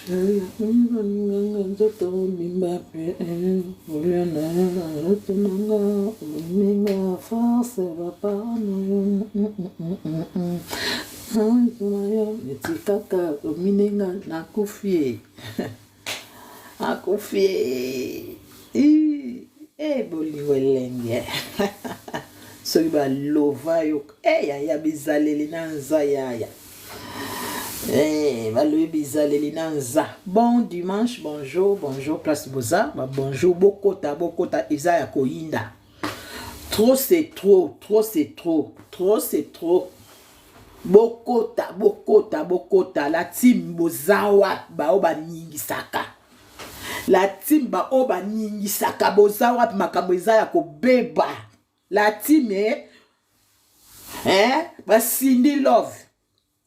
Chérie, nzoto mobimba pe olia na yo na nzoto na nga olinga force papa na yo nzoto na yo neti kaka ominenga nakufi akufi e bolingo elenge soki balova yo e yaya bizaleli na nza yaya Eh, balobi bizaleli na nza bon dimanche bonjour bonjour place boza ba bonjour bokota bokota eza ya koyinda trop c'est trop trop c'est trop trop c'est trop bokota bokota bokota la team boza wapi baoyo baningisaka la team baoyo baningisaka boza wapi makambo eza ya kobeba la team eh, eh, basindi love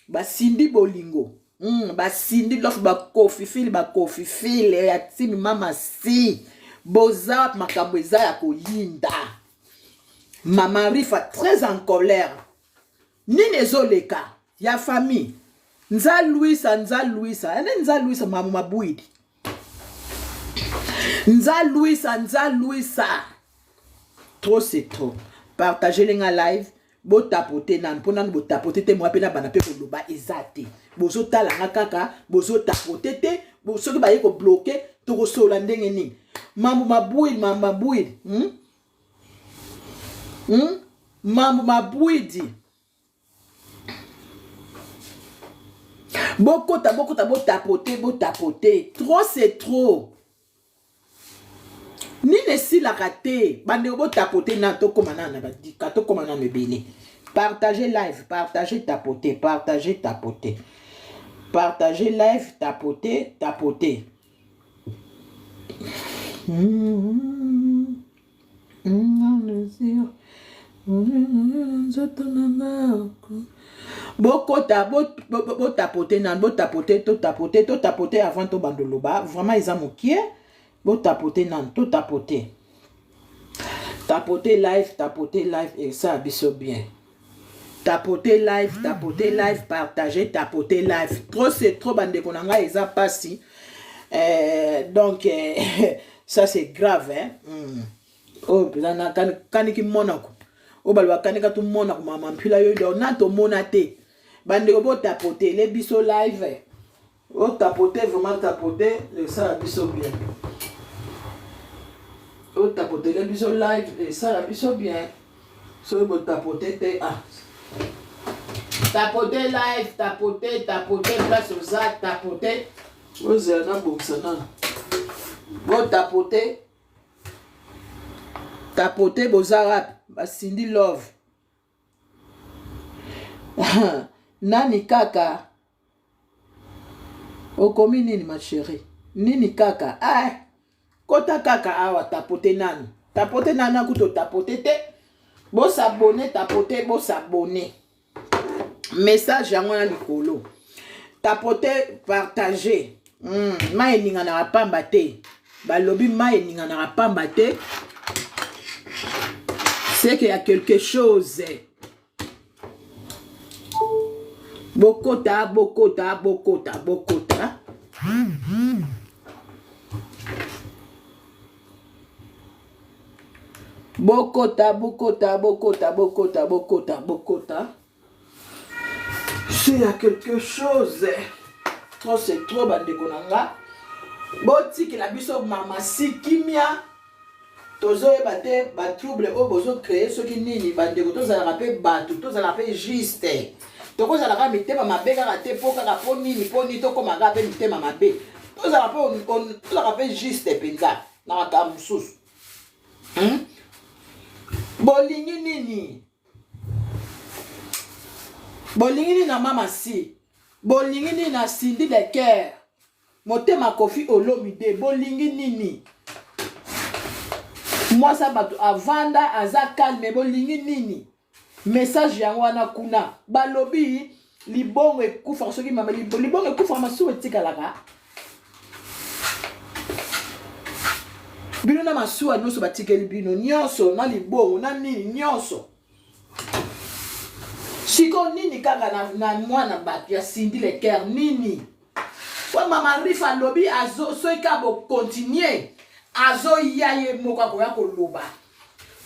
basindi bolingo basindi love bakofifile bakofifile ya team mama si boza wapi makambo eza ya koyinda mama rifa très en colère nini ezoleka ya famille nza luisa nza luisa ene nza luisa mamu mabwidi nza luisa nza luisa trop c'est trop partagez nga live botapote nanu mpo nanu botapote te mwa mpe na bana mpe koloba eza te bozotala nga kaka bozotapote te soki baye kobloke tokosolola ndenge nini mambo mabwili mambo mabwili hmm? Hmm? Mambo mabwidi bokota bokota botapote botapote trop c'est trop nini esilaka te bandeko botapote na tokóma nana na badika tokóma nano ebele partage live partage tapote partage tapote partage live tapote tapote bokota botapote nanu botapote totapote totapote avant tobanda oloba vraiment eza mokie botapote nanu totapote tapote live tapote live esala biso bien tapote live tapote live partage tapote live trop c'est trop bandeko na ngai eza pasi eh, donc eh, ça c'est grave hein? Oyo mpenza kaniki monako oyo baloba kanika tomonako mama mpila yo donc na tomona te bandeko botapote le biso live otapote vraiment tapote esala biso bien otapotele biso live esala biso bien soki botapote te ah tapote live tapote tapote place oza tapote ozela nabongisa nano botapote tapote boza wapi basindi love nani kaka okomi nini ma chérie nini kaka ah kota kaka awa tapote nanu tapote nanu akuti otapote te bosabone tapote bosabone message yango na likolo tapote partage mai eninganaka pamba te balobi mai eninganaka pamba te c'est qu'il y a quelque chose bokota bokota bokota bokota bokota bokota bokota bokota bokota bokota s'il y a quelque chose trop c'est trop bandeko na nga botikela biso mama si kimia tozoyeba te batrouble oyo bozocree soki nini bandeko tozalaka mpe bato tozalaka mpe juste tokozala kaka mitema mabe kaka te mpo kaka mpo nini mpo nini tokóma kaka mpe mitema mabe tozalaka mpe tozalaka mpe juste mpenza na makambo mosusu hmm? Bolingi nini bolingi nini na mama si bolingi nini na Cindy de Cœur motema Koffi Olomide bolingi nini mwasi ya bato avanda aza calme bolingi nini message yango wana kuna balobi libongo ekufaka soki mama libongo ekufaka masuwa etikalaka bino na masuwa nyonso batikeli bino nyonso na libongo na nini nyonso sikoyo nini kaka na mwana bato ya Cindy Le Cœur nini. Mpo mama Rif alobi azo soki ka bo continuer azoya ye moko akoya koloba.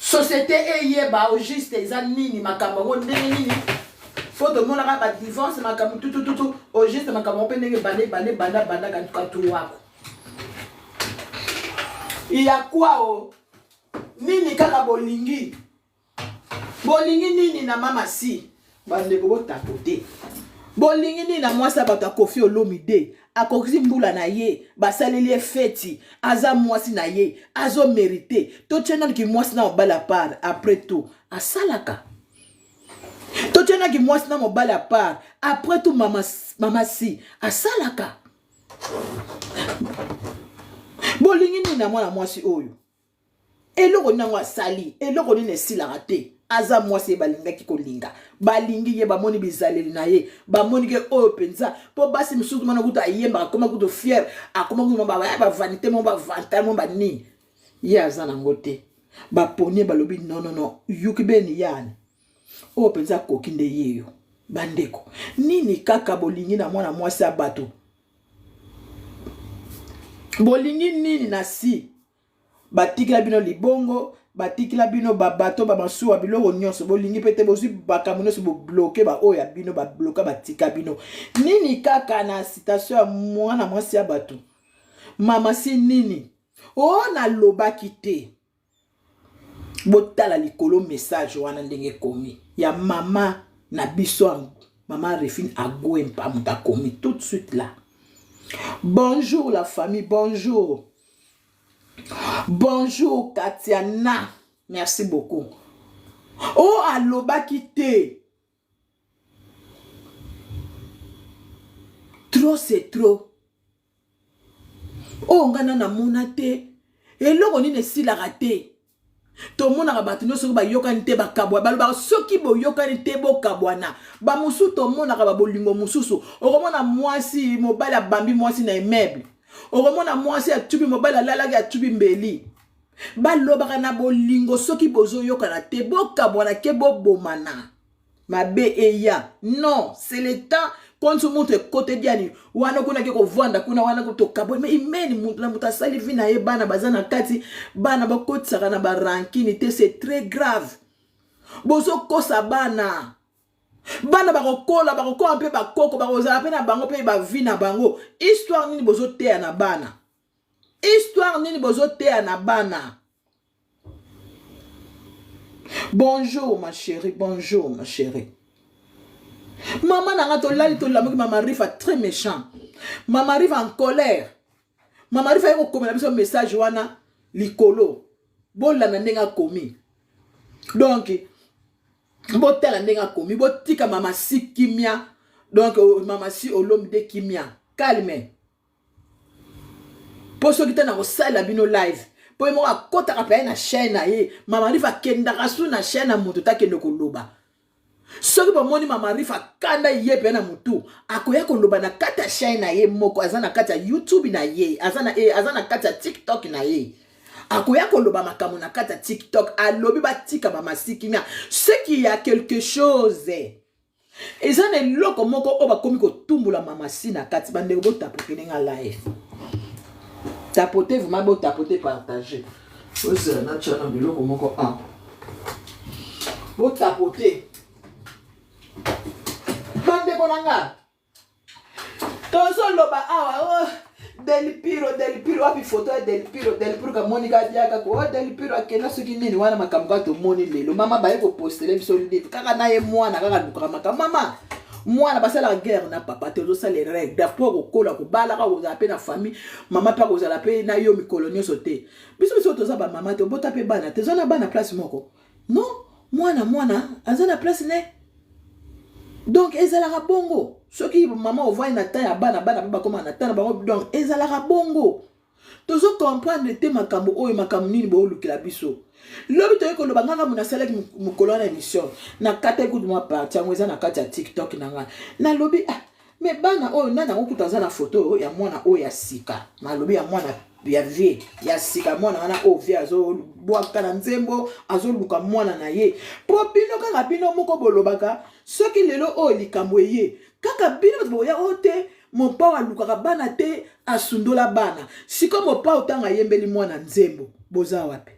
Société eyeba au juste eza nini makambo yango ndenge nini mpo tomonaka ba divorce makambo tutututu au juste makambo yango mpe ndenge ebanda ebanda ebanda bandaka ntuka tuwako ya kwa o nini kaka bolingi Bolingi nini na mama si? Bandeko botapote. Bolingi nini na mwasi ya bato ya Koffi Olomide? Akokisi mbula na ye, basaleli ye feti, aza mwasi na ye, azo merite. Totie nanu ki mwasi na mobali à part, après tout asalaka. Totie nanu ki mwasi na mobali à part, après tout mama, mama si asalaka. Bolingi nini na mwana mwasi oyo? Eloko nini yango asali? Eloko nini esilaka te? Aza mwasi ye balingaki kolinga, balingi ye, bamoni bizaleli na ye, bamoni ke oyo mpenza. Mpo basi mosusu mana kutu ayembaka, akoma kutu fiere, akoma kutu bavanite mo bavanta mo banini, ye aza nango te. Baponi ye, balobi non non non, yuki beni yani oyo mpenza akoki nde yeyo. Bandeko, nini kaka bolingi na mwana mwasi ya bato? Bolingi nini na si batikela bino libongo, batikela bino babato, bamasuwa, biloko nyonso bolingi mpe te, bozwi makambo nyonso, bobloke baoyo ya bino babloka, batika bino nini kaka na citation ya mwana mwasi ya bato mama si nini o oh, nalobaki te. Botala likolo message wana ndenge ekomi ya mama na biso mama Refine Agwempa, moto akomi tout de suite là. Bonjour la famille, bonjour. Bonjour Katiana, merci beaucoup. Oh alobaki te. Trop c'est trop. Oyo nga na namona te. Eloko nini esilaka te. Tomonaka bato nyonso soki bayokani te bakabwa, balobaka soki boyokani te bokabwana. Bamosusu tomonaka babolingo mosusu, okomona mwasi mobali abambi mwasi na immeuble, okomona mwasi atubi mobali alalaki atubi mbeli. Balobaka na bolingo soki bozoyokana te bokabwana ke bobomana. Mabe eya non, c'est le temps konti mutu ekote diani wana kuna ke kovanda kuna wana tokaboli mais imeni mutu na mutu asali vie na ye, bana baza na kati, bana bakotisaka na barankini te, c'est très grave. Bozokosa bana, bana bakokola, bakokoma mpe bakoko, bakozala mpe na bango mpe bavi na bango. Histoire nini bozoteya na bana? Histoire nini bozoteya na bana? Bonjour ma chérie, bonjour ma chérie. Maman nanga tolali tolamuki, mama Rifa très méchant. Mama Rifa en colère. Mama Rifa yeko komela biso message wana likolo. Bolanda ndenge akomi. Donc botala ndenge akomi, botika mama si kimia. Donc mama si Olomide kimia. Calme. Mpo soki te nakosalela bino live, mpo ye moko akɔtaka mpe na chaîne na ye. Mama Rifa akendaka su na chaîne na moto te, akende koloba. Soki bomoni mama Rifa akanda ye mpe na motu, akoya koloba na kati ya chaîne na ye moko, aza na kati ya YouTube na ye, aza na, eh, aza na kati ya TikTok na ye, akoya koloba makambo na kati ya TikTok. Alobi batika mama Sikimia, ce qui y a quelque chose, eza na eloko moko oyo bakomi kotumbola mama si na kati. Bandeko, botapote nga live, tapote vraiment, botapote, partage. Ozela natya na biloko moko a botapote. Bandeko na nga, tozoloba awa, oh, Delpiro, Delpiro wapi foto ya Delpiro? Delpiro kamoni kadiaka ko, oh, Delpiro akenda soki nini wana makambo kaka tomoni lelo. Mama baye kopostele biso livre kaka na ye mwana kaka lukaka makambo. Mama mwana basalaka guerre na papa te, ozosala erreur grave mpo kokola kobalaka kozala mpe na famille, mama mpe akozala mpe na yo mikolo nyonso te. Biso biso toza bamama te, obota mpe bana te, eza na bana place moko non, mwana mwana aza na place ne. Donc ezalaka bongo, soki mama ovandi na temps ya bana, bana mpe bakóma na temps na bango. Donc ezalaka bongo. Tozo comprendre te makambo oyo, makambo nini boolukela biso. Lobi toyei koloba ngaka mo nasalaki mokolo wana émission, nakataki kutu mwa partie yango eza na kati ya TikTok na ngai. Nalobi ah, mais bana oyo nani yango kutu aza na foto ya mwana oyo ya sika? Nalobi ya mwana ya vie ya sika, mwana wana oyo vie azobwaka na nzembo, azoluka mwana na ye. Mpo bino kaka bino moko bolobaka, soki lelo oyo likambo eye kaka bino bato bokoya oyo te. Mopao alukaka bana te, asundola bana. Sikoyo Mopao ntango ayembeli mwana nzembo, boza wapi?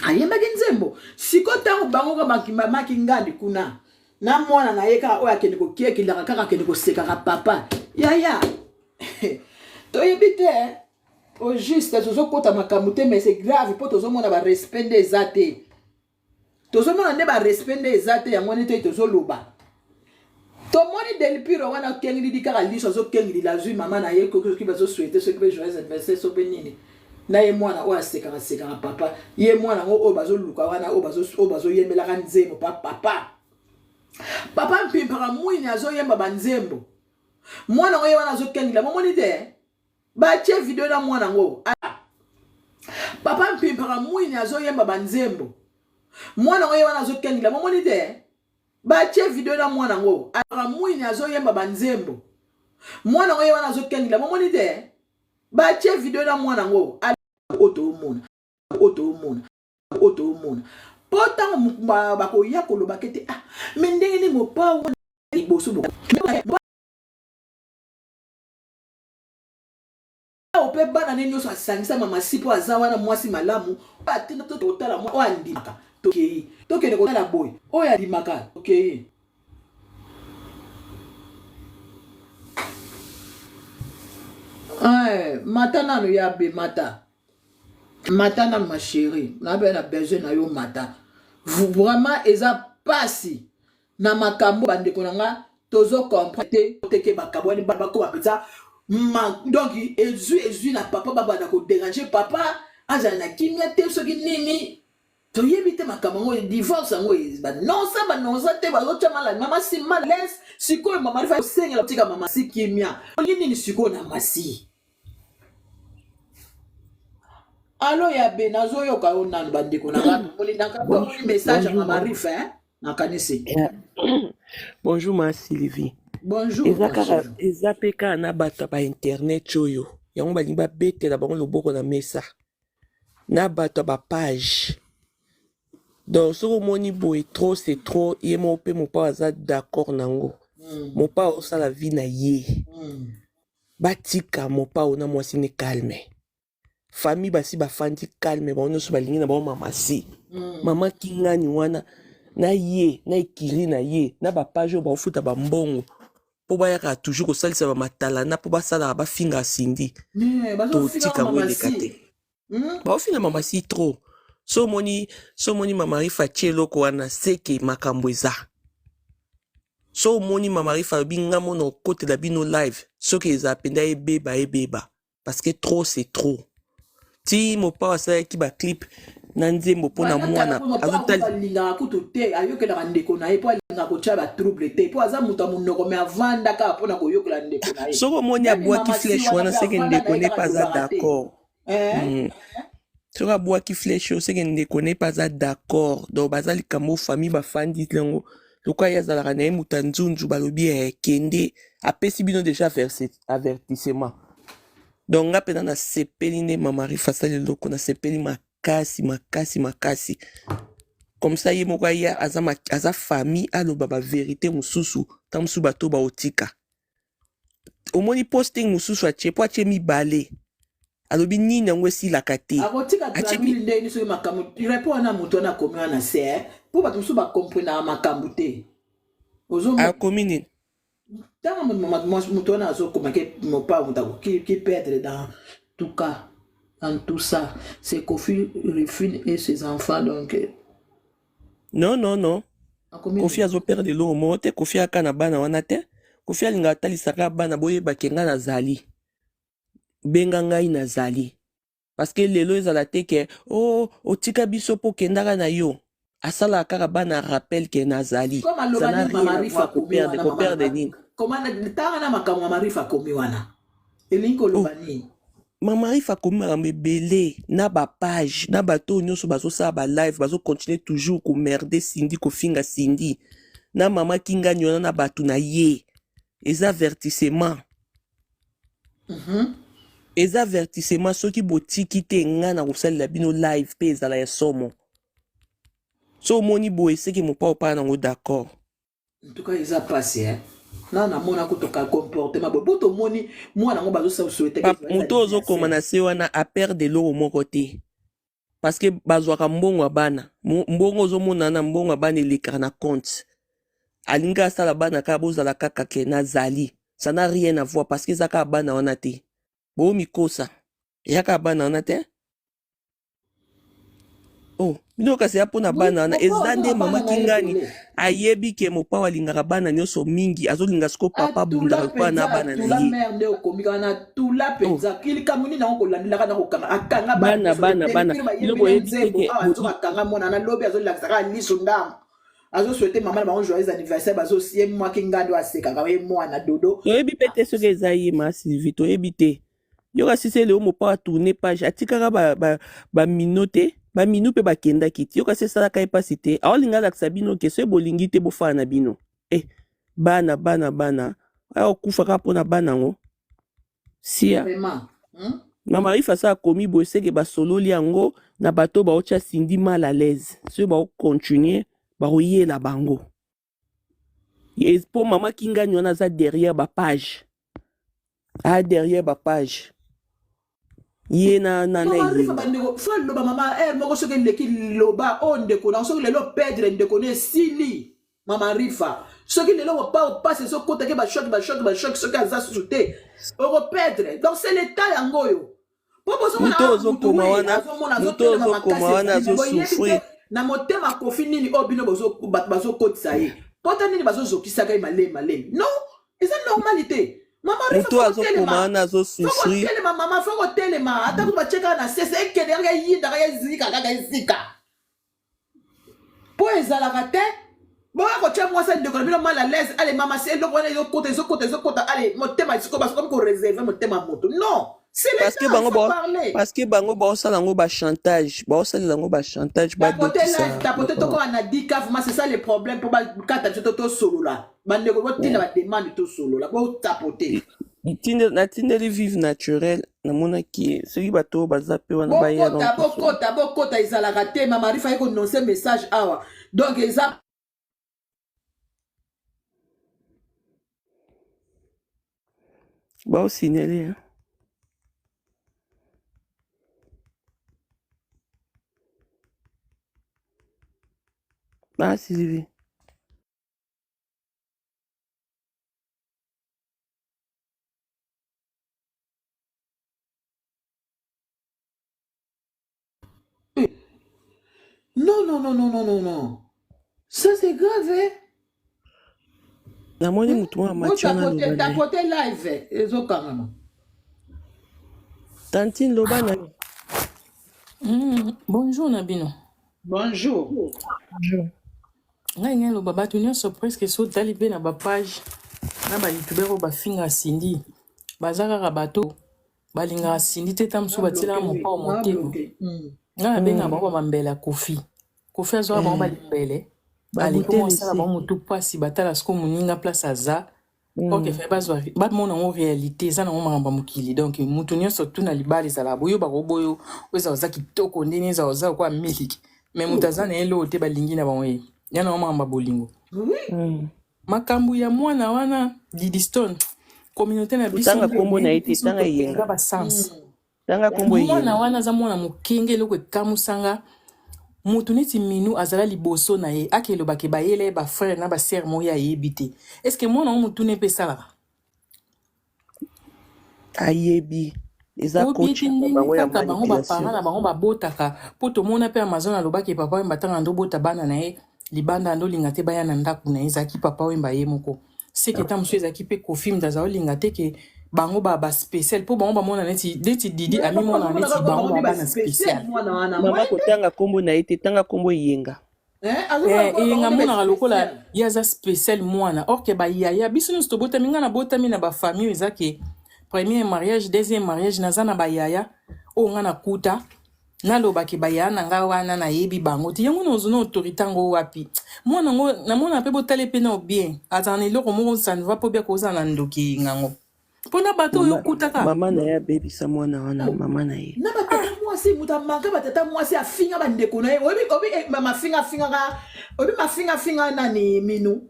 Ayembaki nzembo. Sikoyo ntango bango kaka maki ngandi kuna na mwana na ye kaka oyo akende kokiekilaka kaka akende kosekaka papa yaya toyebi te eh? Au juste tozokota makambo te, mais c'est grave mpo tozomona barespect nde eza te, tozomona nde barespect nde eza te. Yango nde te tozoloba. Tomoni Delpiro wana akengilili kaka liso, azokengilila, azwi mama na ye soki bazosouhaiter, soki mpe joyeux anniversaire, soki mpe nini na ye. Mwana oyo asekaka sekaka papa ye, mwana yango oyo bazoluka wana, oyo bazoyembelaka nzembo pa papa, papa mpimpaka mwini azoyemba banzembo, mwana yango ye wana azokengila. Momoni te batie video na mwana yango, papa mpimpaka mwini azoyemba banzembo, mwana yango ye wana azokengila. Momoni te batie video na mwana yango mwini azoyemba banzembo, mwana yango ye wana azokengila. Momoni te batie video na mwana yango oyo toomona, oyo toomona, oyo toomona. Mpo ntango bakoya kolobaka ete ah, me ndenge nini Mopao liboso mpe bana ne nyonso asangisa mama si mpo aza wana mwasi malamu, atinda to kotala oyo andimaka, tokei tokende kotala boye, oyo andimaka tokei. Mata nanu ya be, mata, mata nanu ma chérie, nabe na besoin na yo, mata. Vraiment eza pasi na makambo, bandeko na nga, tozo comprendre te teke bakabwani, bakoma mpenza. Donc ezwi ezwi na papa, babanda kodéranger papa, azala na kimia te. Soki nini toyebi te. Makambo yango, divorce yango, banonsa banonsa te, bazotya mala mama si malaise. Sikoyo mama Rifa osengela kotika mama si kimia. Olingi nini sikoyo na masi? Alo ya be, nazoyoka yo nanu. Bandeko na nga, tomoni message ya mama Rifa, nakanisi. Yeah. Bonjour ma Sylvie. Bonjour. Eza kaka, eza mpe kaka na bato ya bainternet oyo yango balingi babetela bango loboko na mesa na bato ya bapage. Donc soki omoni boye, trop c'est trop. Ye moko mpe Mopao aza d'accord nango. Mopao osala vie na ye. Batika Mopao na mwasi ne calme, famille basi bafandi calme, bango nyonso balingi na bango mama si. Mama kingani wana na ye na ekiri na ye na bapage oyo baofuta bambongo mpo bayaka toujours kosalisa bamatalana mpo basalaka bafinga Cindy. Totika yango eleka te. Baofinga mama si trop. So omoni, so omoni mama Rifa atie eloko wana, seke makambo eza. So omoni mama Rifa alobi nga mona okotela bino live, soki eza mpenza ebeba ebeba, parce que trop c'est trop. Ti Mopao asalaki baclip na nzembo mpona mwana. Alingaka kutu te ayokelaka ndeko na ye, mpo alingaka kotya batrouble te, mpo aza moto ya monoko, me avanda kaka mpona koyokela ndeko na ye. Soki omoni abwaki flèche wana, seke ndeko ne mpe aza d'accord. Soki abwaki flèche oyo, seke ndeko ne mpe aza d'accord. Donc baza likambo famille bafandi yango. Lokola ye azalaka na ye moto ya nzunzu, balobi kende apesi bino déjà avertissement. Donc nga mpenza nasepeli nde mama Rifa asali eloko, nasepeli makasi makasi makasi. Comme ça ye moko aya aza, aza famille, aloba bavérité mosusu. Ntango mosusu bato baotika omoni posting mosusu atie mpo atie mibale, alobi nini yango esilaka te. Akotika tranquille ndenge soki makambo repo wana, moto wana akomi wana se mpo bato mosusu bakomprenaka makambo te. Akomi nini? Ntango moto wana azokoma ke Mopao moto akoki perdre dans tout cas, dans tout ça c'est Kofi Rufine et ses enfants, donc. Non, non, non, Kofi azoperdre eloko moko te. Kofi aka na bana wana te. Kofi alingaka atalisaka bana, boyebake ngai nazali, benga ngai nazali, parce que lelo ezala te ke o oh, otika biso mpo okendaka na yo. Asalaka kaka bana rappel ke nazali. Koperdre, koperdre nini? Tanga na makambo mama Rifa akomi wana, elingi koloba nini? Mama Rifa akomi makambo ebele na bapage na bato oyo nyonso bazosala balive, bazocontinue toujours komerde Cindy, kofinga Cindy na mama Kingani wana na bato na ye. Eza avertissement. Eza avertissement. Soki botiki te, ngai na kosalela bino live mpe ezala ya somo. So omoni boye, seke Mopao paa nango d'accord. En tout cas eza pasi, eh? Na namona kutu ka comportement boye po tomoni mwana yango bazosouhaite moto ozokoma na se wana aperde eloko moko te parce que bazwaka mbongo ya bana mbongo ozomona na mbongo ya bana elekaka na compte alingi asala bana kaka bozala kaka ke nazali ça n'a rien à voir parce que eza kaka bana wana te bomikosa eza kaka bana wana te Oh, bino kasi ya mpona bana wana eza nde mama kingani ayebi ke mopao alingaka bana nyonso mingi azolinga siko papa abundaka lokola na bana na ye mare nde okomi kaka na tula mpenza oh. likambo nini yango kolandelaka na kokanga akanga bana bana bana bino boyebi te ke akanga mwana na lobi azolakisa kaka liso ndambo azosouhaite mama na bango joyeux anniversaire bazosie mwa kingando asekaka ye mwana dodo toyebi mpe te soki eza ye ma sylvie toyebi te Yoka sisi leo mopao a tourner page atikaka ba ba ba mino te ba minu pe bakendaki te yoka si esalaka ye pasi te aolinga alakisa bino ke soki bolingi te bofana na bino eh bana bana bana aokufa kaka mpona bana yango sia Vraiment. Hmm? mama Rifa asa akomi boye seke basololi yango na bato baotya Cindy mal à l'aise soki baocontinue bakoyela bango mpo mama kingani wana aza derrière ba page a derrière ba page ye na na na eyenga bandeko fo loba mama heure moko soki eleki loba oyo oh, ndeko na soki lelo perdre ndeko na esili mama rifa soki lelo opa opasi ezokotaki bachoc bachoc bachoc soki aza susu te okoperdre donc c'est l'état yango oyo po bozomona moto ozokoma wana moto ozokoma wana azosouffrir na motema kofi nini oyo bino bato bazokotisa ye pota nini bazozokisaka ye malemi malemi non eza normal te moto azokoma wana azosouffrir kotelema mama fo kotelema ata kutu batie kaka na sese ekende kaka eyinda kaka ezika kaka ezika mpo ezalaka te boya kotya mwasi ya ndeko na bino mal à l'aise ale mama se eloko wana ezokota ezokota ezokota ale motema sikoyo basokomi koreserve motema moto non parce que bango ba parce que bango baosala yango ba chantage baosalela yango ba chantage badokisa tapote tokoma na dika vraiment c'est ça le problème mpo bakata biso to tosolola bandeko botinda bademande tosolola botapote natindeli vive naturel namonaki ye soki bato oyo baza mpe wana baya bokota bokota bokota ezalaka te mama rifa ye kononse message awa donc eza baosignale ah Sylvie Non, non, non, non, non, non, non. Ça, c'est grave, hein? namoni motu moko amati wana aloba na ye tapote live ezokangama tantine loba na yo Bonjour na bino. bonjour Ngai ngai loba bato nyonso presque so otali mpe na bapage na bayoutubeur oyo bafingaka Cindy baza kaka bato balingaka Cindy te ta mosusu batielaka mopao motema. Ngai nabengaka bango bamambele ya Kofi. Kofi azwaka bango balimbele aleki mosala bango motu mpasi batala siko moninga place aza Ok, fallait bazwa bamona yango réalité eza nango makambo ya mokili donc motu nyonso tu na libala ezalaka boyo bakoboyo oyo ezala oza kitoko ndenge ezala oza lokola miliki mais moto aza na ye eloko te balingi na bango ye ya nango makambo ya bolingo makambo ya mwana wana Didi Stone communauté na biso Tanga kombo na ye te, biso tanga topenza eyenga. basense Tanga kombo mwana eyenga. wana aza mwana mokenge eloko ekamusanga moto neti minu azala liboso na ye akeloba ke bayela ye bafrère na basere moko ye ayebi te estce mwana yango motuna mpe esalaka Ayebi. Eza oyebi coach ete na ndenge bango ya kaka bango manipulation. baparent na bango babotaka mpo tomona mpe amazon alobaki papa wemba ntango andobota bana na ye libanda andolinga te baya na ndako na ye ezalaki papa wemba ye moko seke ta mosusu ezalaki mpe kofi moto aza olinga te ke bango ba ba spécial mpo bango bamona neti neti didi amimona neti bango ba bana spécial mwana wana Mama kotanga kombo na ye te, tanga kombo eyenga. Eyenga amonaka lokola ye aza spécial mwana or ke bayaya biso nyonso tobotami ngai nabotami na bafamille oyo eza ke premier mariage deuxième mariage naza na bayaya oyo ngai nakuta naloba ke bayaya na ngai wana nayebi bango te yango naozo na autorité yango wapi mwana yango namona mpe botala mpe nao bien azala na eloko moko ça ne va mpo bia kozala na ndoki eyenga yango mpo na bato oyo okutaka Mama na ye abebisa mwana wana, mama na ye. na batata mwasi moto amanka batata mwasi afinga bandeko na ye oyebi oyebi eh, mafinga afingaka oyebi mafinga afinga nani minu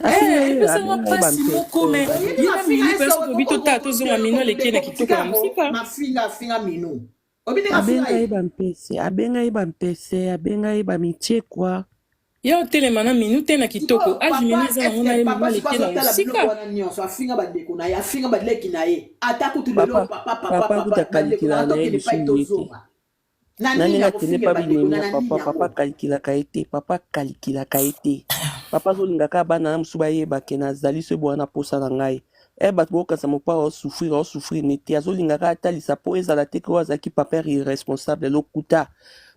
Afinga Eh, ye, epesanga abenga ye mpasi moko me bampese. ye na minu mpe soki obi totala tozonga minu aleki ye na kitoko na mosika. Mafinga afinga minu. Obi ndenge afinga Abenga ye ye. bampese, abenga ye bampese, abenga ye bamichekwa. Ye otelema na minu te na kitoko Sikoyo age minu papa eza nango na eske ye minu papa aleki sikoyo ye na azotala biloko mosika. wana nyonso afinga bandeko na ye afinga baleki na ye ata kutu lelo Papa, papa papa papa kuta papa bandeko na kalikilaka na ye tokende epai lisusu ye te. tozonga na Na nini ndenge akende akofingela pa bandeko binemi na ya na nini papa, papa yango kalikilaka ye te, papa kalikilaka ye te. Papa azolinga kaka bana na mosusu bayeba ke nazali soki boya na posa na ngai. Eh bato bokanisa mopao aosouffrir, aosouffrir ne te. Azolinga kaka atalisa po ezala te ke oyo azalaki papa irresponsable lokuta.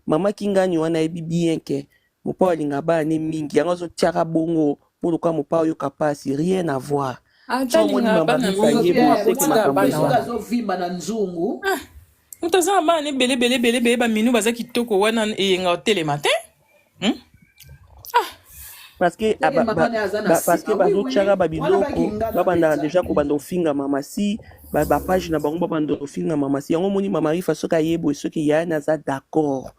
Mama Kingani wana ayebi bien ke mopao alingaka bana ne mingi, yango azotiaka bongo po lokola mopao ayoka pasi, rien à voir. Ata So omoni alingaka mama bana Rifa mingi ye bongo boye seke abotika makambo bana soki eza. wana. azovimba na nzungu Ah, moto aza na bana ebele ebele ebele ebele baminu baza kitoko wana eyenga otelema te hmm? Parce que teke aba, mama ba, na ye aza na ba, parce que nsima oui oui bazotiaka wana babiloko bakingana babandaka mpenza deja kobanda kofinga mama si ba, bapage na bango babanda kofinga mama si yango omoni mama Rifa soki aye boye soki yaya naza d'accord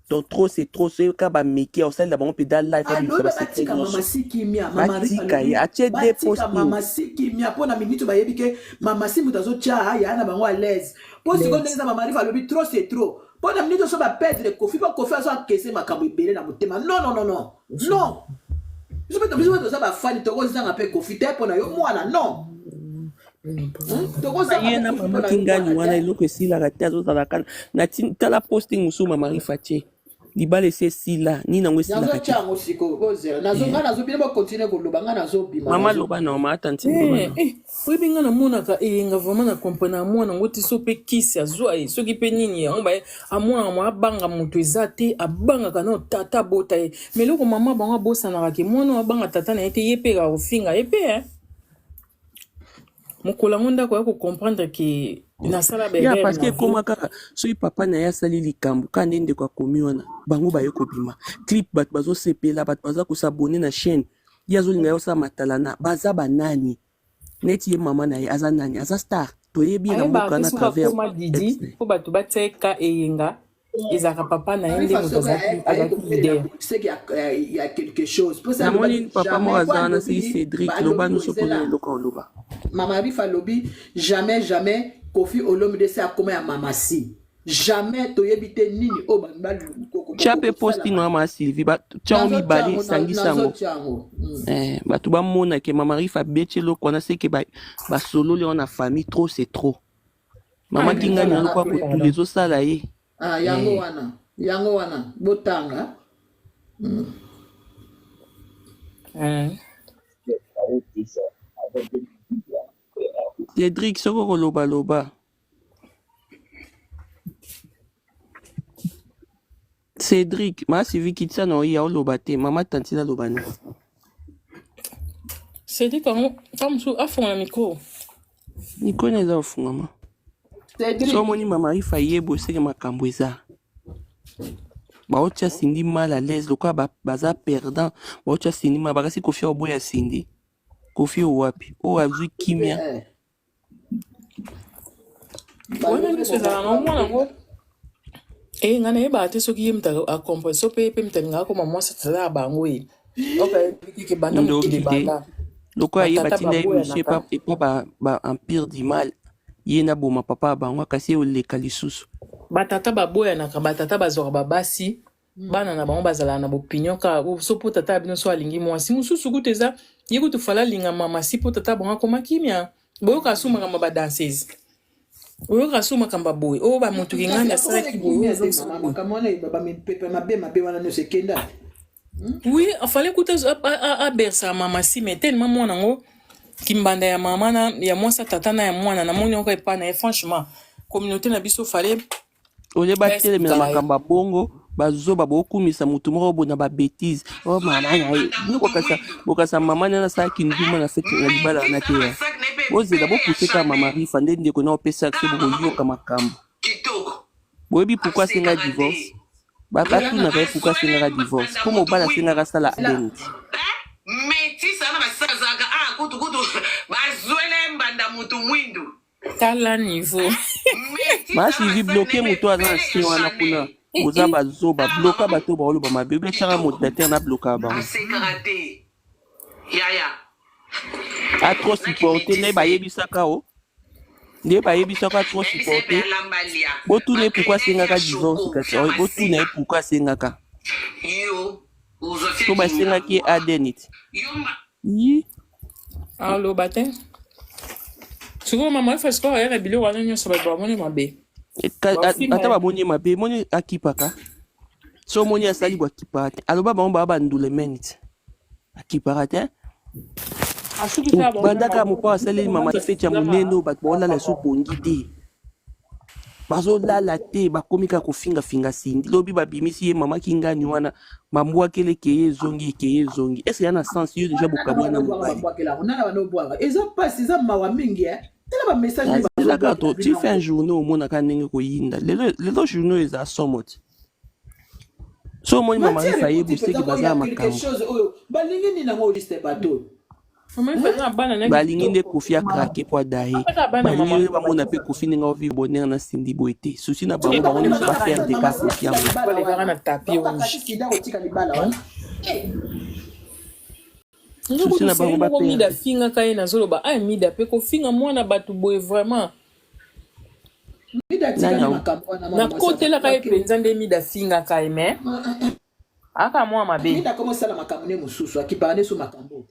donc trop c'est trop soki kaka bameki akosalela bango mpenza live abimisa alobi basecret batika mama nyonso si kimia mama Rifa batika ye alobi atie de batika posting mama si kimia mpo na minute bayebi ke mama si moto azotya yaya na bango à l'aise mpo sikoyo ndenge eza mama Rifa alobi trop c'est trop mpo na minute oso bapedre Kofi mpo Kofi azo akese makambo ebele na motema non non non non non biso mpe biso mpe toza bafani tokozanga mpe Kofi te mpo na yo mwana non tokozanga ye mpe na Kofi mpo mama na yo Kingani mwana wana te eloko esilaka te azozala kaka na tala posting mosusu mama Rifa tie libala esi esila nini yango esilaka te nazotya yango sikoyo bozela nazo Eh. ngai nazobina bokontinue koloba ngai nazobima mama nazo loba na mama ata ntini loba Eh, na eh, oyebi nga namonaka eyenga vraiment na comprendre ya mwana yango te so mpe kisi azwa ye soki mpe nini yango baye amonaka mwa abanga moto eza te abangaka no tata abota ye mais eloko mama bango abosanaka ke mwana oyo abanga tata na ye te ye mpe kaka kofinga ye mpe eh. Mokolo yango ndako ya kocomprendre ke nasala ya baerreur parce que na vie. ekoma kaka soki papa na ye asali likambo kaka nde ndeko akomi wana bango baye kobima clip bato bazosepela bato baza kosabone na chaîne ye azolinga ye osala matalana baza banani neti ye mama na ye aza nani aza star toyebi ye na Ayebaka mboka te na soki travers akoma Didi ex na ye mpo bato batia ye ka eyenga ezalaka papa na ye nde Rifa moto soki azalaki aye azalaki kobelela leader. boye seke ya quelque chose mpo se namoni alobaki papa moko jamais po aza wana soki alobi Cédric alobi loba nyonso mpona bozela eloko oloba mama Rifa alobi jamais jamais Kofi Olomide se akoma ya mama si jamais toyebi te nini oyo tia mpe posting wana mama Sylvie tia yango nazotya mibale yango sangisa yango nazotya yango eh, bato bamona ke mama Rifa abeti eloko wana seke basololi wana na famille trop c'est trop mama Ah, Kingani voilà. wana kwa kotula Pardon. ezosala ye ah, yango eh. wana yango wana botanga Eh. Cédric soki okolobaloba Cédric mama Sylvie kitisa na oya oloba te mama tantine aloba no Cédric yango ntango mosusu afongola micro. mikolo eza ofungama so Cédric omoni mama Rifa ye boye seke makambo eza baotia Cindy mal à l'aise lokola baza perdant baotia Cindy mal bakasi Kofi oboya Cindy Kofi owapi oyo azwi kimia eh, Wana balobi nyonso ezalaka na mwana yango eyenga nayebaka te soki ye moto acomprendre so mpe ye mpe moto alingaka koma mwasi tata ya bango ye ok ayebi te ke banda mokili ndoki te ebanda lokola ye batata batinda ye mission baboyanaka epa epa ba, ba empire du mal ye na boma papa ya bango kasi ye oleka lisusu batata baboyanaka batata bazwaka babasi bana na bango bazalaka na bopinion kaka so mpo tata ya bino so alingi mwasi mosusu kutu eza ye kutu fala alinga mama si mpo tata bango akoma kimia boyoka su makambo ya badanseuse oyoka su makambo ya boye oyo bamotuki kasi ngani akoma na asalaki boye oyo kimia te azongisa mama boye makambo wana bamipepe mabe mabe wana nyonso ekenda oui afale kuta abersaka mama si mais tellement mwana yango kimbanda ya mama na ya mwasi ya tata na ya mwana namoni yango epa na ye franchement communauté na biso fale olie batelemela baexplikaka ye makambo ya bongo bazoba bokumisa motu moko boye na babêtises o mama na ye bino bokasa mama na ye asalaki nduma na fete na libala wana te ya bozela bopuse kaka mama Rifa nde ndeko na opesa se bokoyoka makambo boyebi pourquoi asenga divorce batunaka ye pourquoi asengaka divorce mpo mobali asengaka asala ADN te Métis ana basazaka ah kutu kutu bazwele mbanda mutu mwindu tala niveau métis maa ana Sylvie basaki bloke na ye moto aza na ebele se ya wana kuna Chanel boza bazoba tala bloka mama bato baoloba mabe obiatiaka kitoko modérateur na blokaka bango asekaka te. Yaya. A trop supporter nde bayebisaka o. Nde bayebisaka trop supporter. Botuna ye pourquoi asengaka divorce kasi botuna ye pourquoi asengaka. Yo Po basengaki ye ADN ti. Yi. Aloba te. Sikoyo mama Efa sikoyo aya na biloko wana nyonso bato bamoni mabe. Ata bamoni ye mabe, moni akipaka. So omoni asali bo akipaka te. Aloba bango baa bandule meni ti. Akipaka te. Bandaka mopao asaleli mama feti ya monene oyo bato baolala so pongi te. Bazolala te bakomi kaka kofingafinga Cindy. Lobi babimisi ye mama kingani wana bambwakele ekeye ezongi ekeye ezongi. Est-ce ya na sens yo deja bokabwana na mobali? Nana banobwaka eza pasi eza mawa mingi eh. Tala ba message nde Nazelaka to ti fin journée omonaka ndenge koyinda. Lelo lelo journée oyo eza somo ti. So omoni mama Matière Rifa ye ekoti boseki mpenza baza oyo na ya quelque makambo. chose oyo balingi nini yango liste bato oyo. Mama Efa na bana na Balingi nde kitoko. Koffi a craquer po adaye. Apaka bana Balingi mama. nde bamona pe Koffi ndenge ao vivre bonheur na Cindy boye te. Souci na Soki bango bango bango nde nionso ba bazokatisa perdre mama kaka Koffi atika yango. libala Balekaka wana na tapis bango rouge. bakati sida kotika libala wana Eh, Nga Souci kutu na seri bango ba moko Mida perdre. afingaka ye nazoloba ah Mida pe kofinga mwana batu boye vraiment. Mida Nani atikali yango? makambo wana mwana mwasi Nakotelaka ye abato penza nde Mida afingaka ye mais aka mwa mabe. Mida akoma osala makambo ne mosusu akipaka ne so makambo oyo.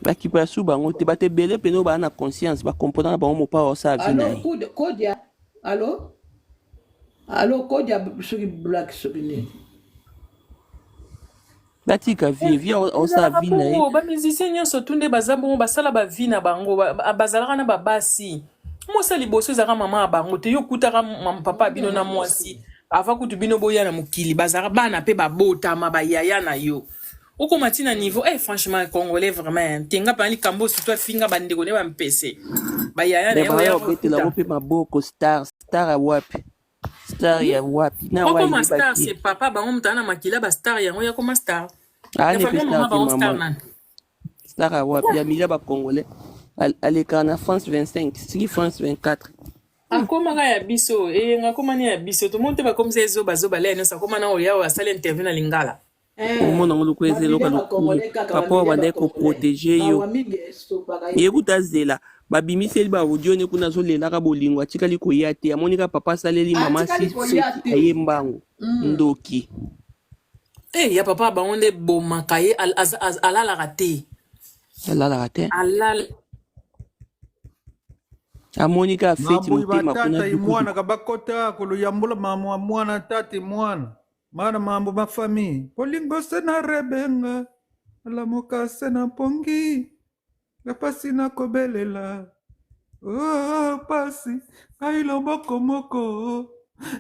Bakipa su bango te bato ebele pene oyo baa na conscience bakomprena na bango mopao aosala vi na Allo ye. Kodia allo allo Kodia soki black soki nini. Batika vie vie aosala Ezalaka vi na ye. bongo ba musicien nyonso tu nde baza bongo basala ba vie na bango bazalaka na ba basi mwasi ya liboso ezalaka mama ya bango te yo okutaka papa ya bino na mwasi avant kutu bino boya na mokili bazalaka bana pe babotama ba yaya na yo okoma ti na niveau eh franchement congolais vraiment te nga pena likambo surtout afinga ba ndeko ne ba mpese ba yaya na Me ye oya baya obetela kokuta yango mpe maboko star star ya wapi star ya wapi na wa okoma star eyebaki c'est papa bango moto ana makila ba star yango ya koma star ya aane mpe famille mama star te bango star mama nani star ya wapi ya milia bacongolais alekaka na france 25 soki france 24 akomaka ya biso eyenga akoma ne ya biso tomoni te bakomisa ye zoba zoba lea nyonso akoma na oyo awa asali interview na lingala Eh, omona yango lokola eza eloko bamilia ya lokumu bacongolais kaka papa oyo bamilia abandaki bacongolais koprotege yo mawa mingi esopaka ye ye kuta azela babimiseli ba audio ne kuna azolelaka bolingo atikali koya te amoni kaka papa asaleli mama atikali si koya feti te aye mbangu ndoki Eh, ya papa bango nde bomaka ye alalaka te alalaka te alala amoni kaka feti Mabuyi motema kuna batata imwana dukuduku kabakota koloyambula mamwa mwana tata imwana mana mambo mafami bolingo se na rebenga alamuka se na pongi na pasi na kobelela oh, pasi ngai loboko moko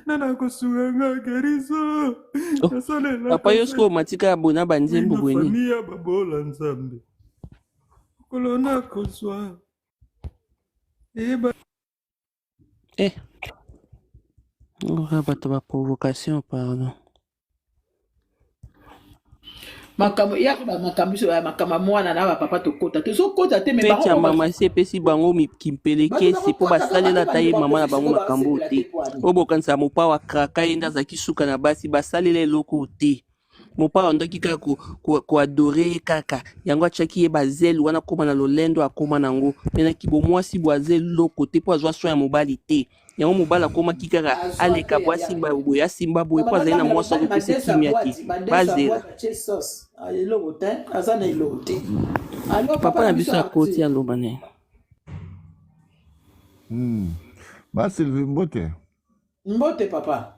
nana kosunga nga gerizo oh, nasalelaka papa yo se sikoyo omatika ya bona banzembo na boye nini fami ya babola nzambe mokolo nakozwa eyeba eh oka bato ba provocation pardon makambo yaka makambo biso ya makambo ya mwana na bapapa tokota tozokota te me feti bango ya moko mama si epesi bango bato kimpelekese mpo bakokota kaka basalela te ata ye bandeko mama na bakofi bango sikoyo makambo oyo basepela te te po ani oyo bokanisa mopao akraka ye nde azalaki suka na basi basalela eloko oyo te mopao andaki kaka koadore ye kaka yango atiaki ye bazele wana akóma na lolendo akóma nango me na kibomwasi bo aza eloko te mpo azwa soin ya mobali te yango mobali akomaki kaka azwa aleka te boye yaya asimba boye asimba boye mpo azali na batangela mwasi mobali akopesa mandeso ya kimia te bwati mandeso ya bazela bwati atie sauce Ah, eloko te aza na eloko te alo papa papa na na biso biso akoti arthur aloba na ye Ba Sylvie Mbote. mbote papa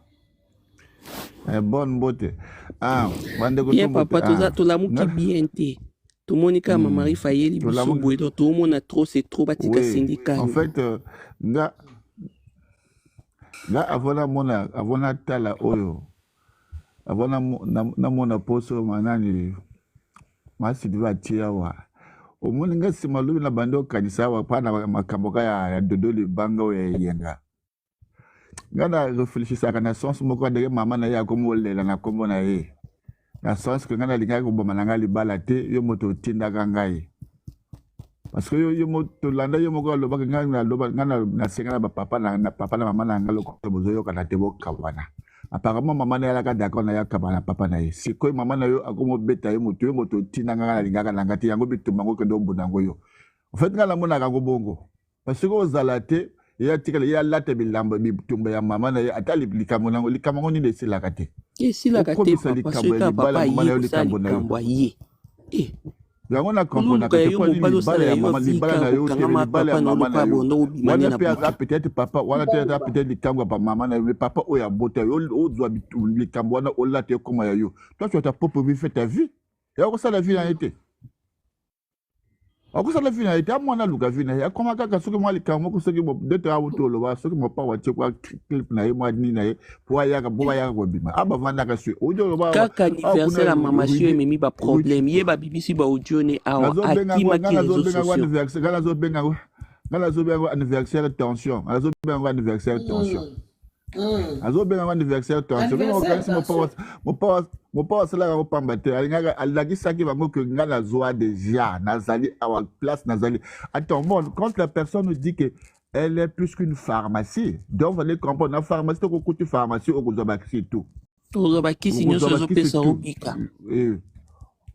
Eh, bonne mbote. Ah, bandeko bien to mbote. papa toza Ah, tolamuki nga bien te tomoni kaka mama Rifa ayeli biso tolamuki. boye donc toomona trop c'est trop batika Oui. Cindy En calme fait, nga nga avant namona avant natala oyo avant namona poso manani masidi batie awa omoni nga nsima lobi na bandi okanisa awa mpa na makambo ka ya dodo libanga oyo ya eyenga nga na reflechisaka na sens moko ndenge mama na ye akomi olela na nkombo na ye na sens ke nga nalingaki koboma na ngai libala te yo moto otindaka ngai parce que yo, yo tolanda yo moko alobaki ngai naloba ngai nasenga na bapapa na papa na mama na ngai lokola bozoyokana te bokabwana. Apparemment mama na ye alaka d'accord na ye akaba na papa na ye. Sikoyo mama na yo akomi obeta ye moto yo moto otinda nga nga nalingaka na nga te yango bitumba yango okende obunda yango yo. En fait nga namonaka yango bongo. Parce que ozala te ye atikala ye alata bilamba bitumba ya mama na ye ata likambo nango likambo yango nini esilaka te. Esilaka te Okomisa papa likambo soki ya kaka libala papa mama na aye yo kosala likambo na yo. likambo aye eh. Yango na Oluka comprenaka ya te yo mpo nini mobali libala osala ya ya yo mama libala vika na yo te kokangama libala papa ya na yo mama na lokola yo bondo obima nde wana na mpe aza butu. peut-être papa wana te aza peut-être likambo ya bamama na yo mais papa oyo abota yo ozwa likambo wana olata ekoma ya yo. Toi tu as ta propre vie, fais ta vie. Ya kosala vie na ye te. Akosala vie na ye te amwana aluka vie na ye akoma kaka soki mwa likambo moko soki ndete awuti oloba soki mopao atie kwa clip na ye mwa nini na ye po ayaka po bayaka kobima a bavandaka sui outi oloba awa Kaka awa kuna anniversaire ya mama sio Rudy ememi ba Rudy problème ye babimisi ba audio ne awa nazobenga yango akimaki nga réseaux nazobenga yango sociaux. anniversaire nga nazobenga yango nga nazobenga yango anniversaire tension nga nazobenga yango anniversaire tension Nazobenga yango anniversaire tension bino Anniversaire okanisi mopao tension. mopao mopao asalaka yango pamba te alingaka alakisaki bango ke nga nazwa déjà nazali awa place nazali. Attends, bon, quand la personne nous dit que elle est plus qu'une pharmacie, donc vous allez comprendre na pharmacie tokokuti pharmacie okozwa bakisi tout. Ozwa bakisi nyonso Okozwa bakisi ezopesa tout. obika. Eh,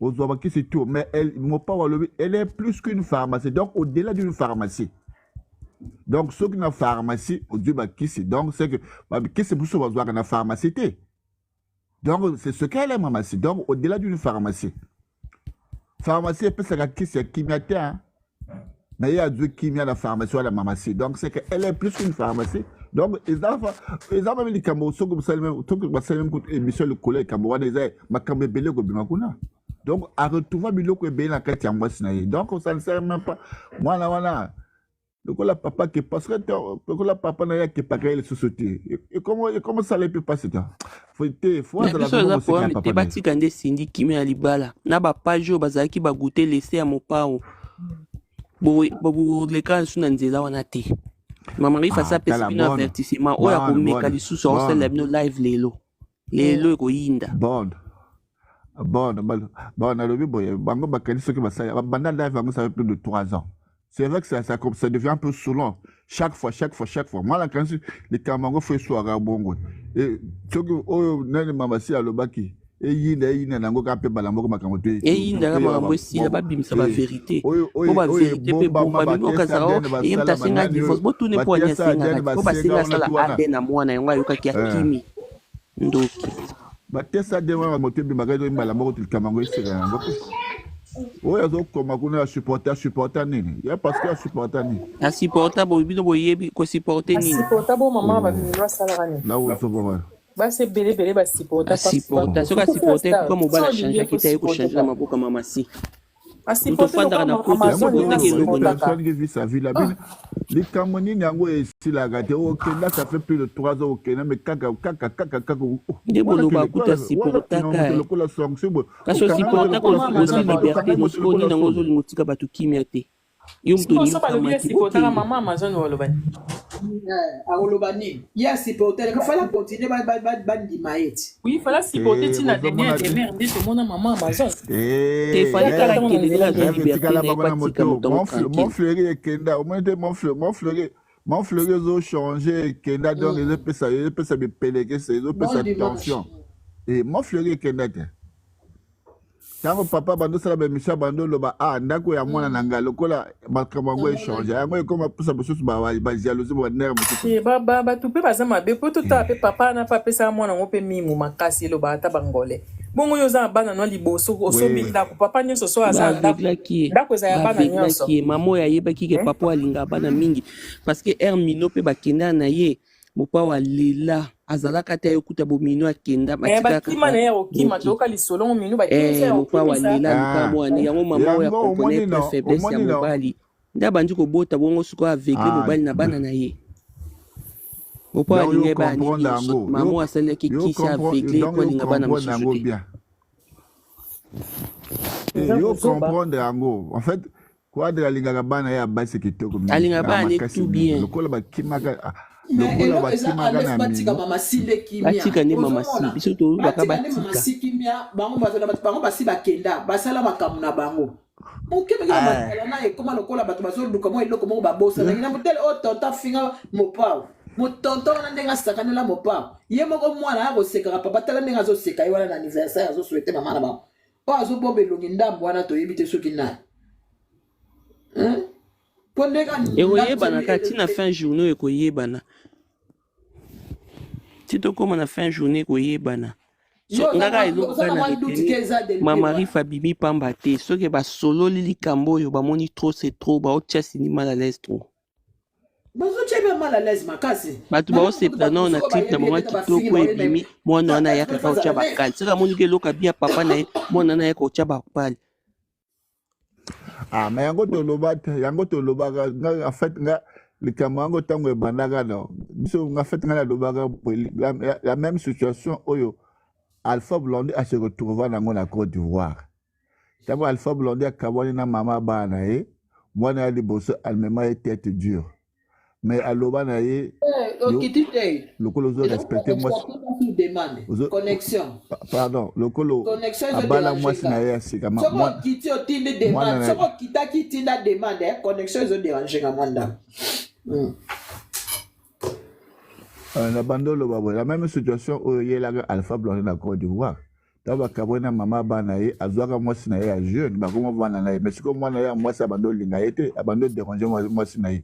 ozwa bakisi tout mais elle mopao alobi elle est plus qu'une pharmacie, donc au-delà d'une pharmacie. Donc soki na pharmacie ozwi bakisi, donc c'est que bakisi mosusu bazwaka na pharmacie te. Donc c'est ce qu'elle est mamasi, donc au-delà d'une pharmacie. Pharmacie epesaka kisi ya kimia te hein. Na ye azwi kimia na pharmacie wana mamasi, donc c'est que elle est plus qu'une pharmacie. Donc eza eza meme likambo soki bosali meme soki basali meme kutu émission likolo ya likambo wana eza makambo ebele ekobima kuna. Donc aretrouva biloko ebele na kati ya mwasi na ye, donc ça ne sert même pas mwana wana lokola papa ke parce que lokola papa na ye akepaka ye lisusu te ekoma osala ye mpe mpasi te fo te fo Na azala biso vraiment eza mosika ya problème te papa na ye. batika nde Cindy kimia ya libala na bapage oyo bazalaki bagute lese ya mopao boleka lisusu na nzela wana te. Mama Rifa Ah, apesi tala bino bonne avertissement oyo bonne akomeka bonne lisusu aosalela bonne bino live lelo lelo ekoyinda. Bonne bonne bon nalobi boye bango bakandi soki basali banda live yango ça fait plus de 3 ans. C'est vrai que ça devient un peu saoulant chaque fois chaque fois chaque fois. Moi nakanisi likambo yango fo eswaka bongo e soki oyo nani mamasi alobaki eyinda eyinda nango kaka mpe bala moko makambo te Eyindaka toyeba makambo esila babimisa baverité oyo po oyo oyo baverité mpe ebombama ebombami batest okazala ADN ye moto basala asenga banani divorce oyo botune mpo ani batest asengaka ADN te po basenga basenga wana asala tu wana ADN na mwana yango ayokaki akimi ndoki. Batest ADN wana moto ebimaka ezoyembala moko likambo yango esika yango mpe oyo azokoma kuna asupporte asupporta nini ya parce que asupporta nini Asupporta boye bino boyebi kosupporte nini? Asupporta bo mama bamino asalaka nini? Na ozoboma Basi ebele ebele basupporta. Asupporta soki asupporte pourquoi mobali achangeaki te aye kochange na maboko ya mamasi moto Asupporte ofandaka na lokola poto yango Amazon ndenge osupportaki eloko nini? asupportaka. Personne qui vit sa vie la bino likambo nini yango esilaka te okenda ça fait plus de 3 ans okenda mais kaka kaka kaka kaka oh, Nde wana boloba kele kuta wana wana asupportaka moto lokola sanction boye kasi okanga moto osupportaka lokola Mama ozwi Amazon liberté okanga no moto sikoyo lokola nini yango solo ozolinga otika bato kimia te yo moto Sikoyo olingi so balobi okamati asupportaka okende mama Amazon waloba nini? Akoloba nini ye asupporte fala continue bandima ye ti. Oui, fala supporter te ntina bozomona dernière demeure nde tomona mama Amazon. Te fali Yaka kaka ntango na akende ndenge nzela azwi nde. rêve liberté etikala na ye bango po na atika moto moto yango tranquille. Montfleury ekenda omoni te Montfleury Montfleury ezochange ekenda donc ezopesa ezopesa bipelekese Bon ezopesa dimanche. tension e Montfleury ekenda te ntango papa bando osala baémission bando oloba ah ndako ya mwana na ngai lokola makambo yango echange yango ekoma pusa mosusu bajalousie banere mosusu. Te, bato mpe baza mabe po totala mpe papa wana mpe apesaka mwana yango mpe mimu makasi elobaka ata bangole bongo oyo oza na bana no liboso osombi ndako papa nyonso so aza na ndako Baaveuglaki ye ndako eza ya bana nyonso. Baaveuglaki ye mama oyo ayebaki ke Eh? papa oyo alingaka bana mingi parce que aire mino mpe bakenda na ye mopao alela azalaka te ayokuta bomino akenda Eh, batikaka bakima kaka na ye ya kokima noki. toyoka lisolo ngo minu bakimisa ya Mopao kokimisa. alela aluka Ah, mwana yango mama oyo yango akompone omoni mpe no faiblesse ya omoni no mobali nde abandi kobota bongo sikoyo aveugle ah, mobali na bana na ye mopao donc yo alinga ye bana comprendre nyonso yango mama yo oyo asalelaki yo kisi comprendre aveugle donc po yo alinga bana comprendre mosusu yango te. bien. Eh, Eza yo kozoba. comprendre yango en fait Quadre alingaka bana ye ya basi kitoko mingi Alingaka ya bana ne makasi tout mingi bien. lokola bakimaka ah, Mais lokola eloko eza bakimaka anef na batika mino mama si nde kimia Batika nde mama si ozomona biso tolobaka batika nde mama batika. si kimia bango bato na bato bango basi bakenda basala makambo na bango mokemeke na Ah, bazala na ekoma lokola bato bazoluka mwa eloko moko babosanaki na motele oyo tonton finga mopao. Motonton wana ndenge asakanela mopao ye moko mwana aya kosekaka papa tala ndenge azoseka ye wana na anniversaire azosouhaite mama na bango oyo azobomba elongi ndambo wana toyebi te soki nani mpo ndenge ekoyebana kaka ti na fin journée oyo ekoyebana ti tokóma na fin journée ekoyebana Yo So, oza nga kaka mwa eloko oza kaka na na mwa doute te retenir eza delpe mama wana. Rifa abimi pamba te soki basololi likambo oyo bamoni trop c'est trop baotia Cindy mal à l'aise trop Bazotia ye mal à l'aise makasi. bato Na bino kutu baosepela bato nao na soko clip na bayebi ye bango te ya na bafingi kitoko baoyeba ye. ebimi mwana wana Tata ayaka il faut kaka otya azala mais bakali soki amoniki eloko abi ya papa na ye mwana wana ayaka otya bakali Ah, mais yango toloba te, yango tolobaka nga en fait nga likambo yango ntango ebandaka no biso nga fait nga nalobaka boye, la même situation oyo Alpha Blondy a se retrouva nango na Côte d'Ivoire. Ntango Alpha Blondy akabwani na mama bana na ye, mwana ya liboso amema ye tête dure. Mais aloba na ye Eh, yo okiti te. lokola ozo Eza respecte connexion mwasi akoma sur demande. ozo Connexion. pardon lokolo Connexion ezo abala déranger mwasi na nga. ye ya sika Soki mwana okiti otindi mwana demande. na Soki okitaki tinda demande, eh, connexion ezo déranger nga mwa ndambo. Na bando oloba boye la même situation oyo eyelaka Alpha Blondy na Côte d'Ivoire ntango bakabwani na mama bana ye azwaka mwasi na ye ya jeune bakoma bana na ye mais sikoyo mwana ye ya mwasi abandi olinga ye te abandi oderange mwasi na ye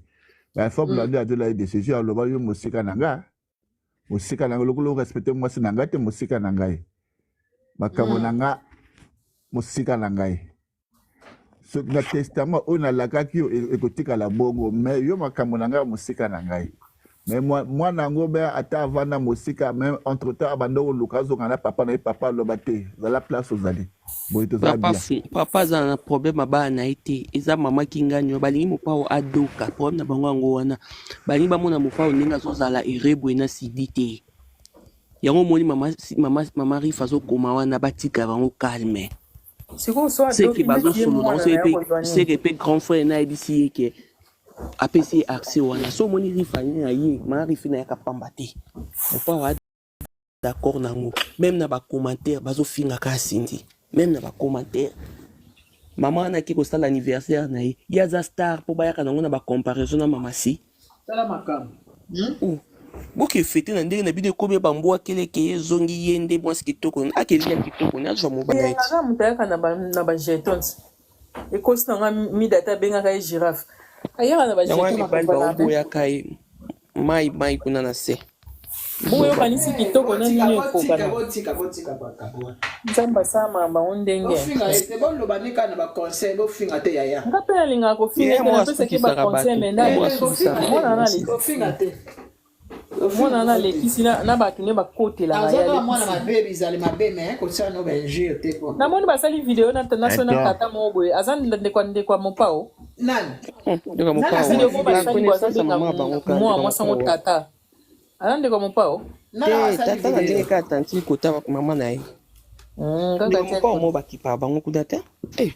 mais Alpha Blondy azwela ye décision aloba yo mosika na nga mosika na nga lokola orespecte mwasi na ngai te mosika na ngai makambo na nga mosika na ngai soki na testament oyo nalakaki yo ekotikala bongo mais yo makambo na ngai mosika na ngai mais mwana yango be ata avanda mosika mais entre temps abanda koluka azonga na papa na ye papa aloba te zala place ozali boye toza papa bien fu papa azala na problème ya bana na ye te eza mama kingani oyo balingi mopao adoka problème na bango yango wana balingi bamona mopao ndenge azozala erebwe na sidi te yango omoni mama, mama, mama rif azokoma wana batika bango calme sikoyo so seke adoki neti ye bazosolola mwana na ye akozwa nini seke mpe grand frère na ayebisi ye ke apesi ye accès wana so omoni rif ani na ye mama rif na yaka pamba te mopao a d'accord nango même na bacommentaire bazofingaka asindi même na bacommentaire mama wana ake kosala anniversaire na ye ye aza star mpo bayaka nango na bacomparaison na mama si Tala makambo. Oh, boke fete na ndenge na bino ekomi bambwa keleke ye ezongi ye nde mwasi kitoko akelia kitoko ne azwa mobali na ye ti Kaka moto ayaka na ba jetons ekosi na nga mida ata abengaka ye girafe ayaka na ba yango wana jeton mibali akovalaka baoboyaka ye mai mai kuna na se bongo zoba yokanisi kitoko na Botika nini botika ekokana botika botika makambo wana. nzambe asalama bango ndenge Bofinga ye te boloba ne kaka na ba conseil bofinga te yaya. nga mpe nalingaka kofinga ye ete mo napesaki asukisaka baconseil bato me ye nde mo Eh, alekisi bofinga asukisaka te mwana wana mwasi alekisi bofinga te mwana bofinga wana bango te. alekisi na bato nde bakotelaka Aza ye kaka mwana alekisi mabe bizali mabe mais kotia no ba injure te po. namoni basali video na so na Attends. tata moko boye aza ndeko ya ndeko ya mopao Nani? ndeko Nani mopao asali video moko wapi na video? basali boye connaissance ya azobenga mama bango kaka mwa ndeko mwasi yango mopao wapi tata aza ndeko ya mopao Nani te asali tata na ndenge video? kaka tantine kota mama na ye Kaka ndeko tia mopao mo bakipaka bango kuna te Eh,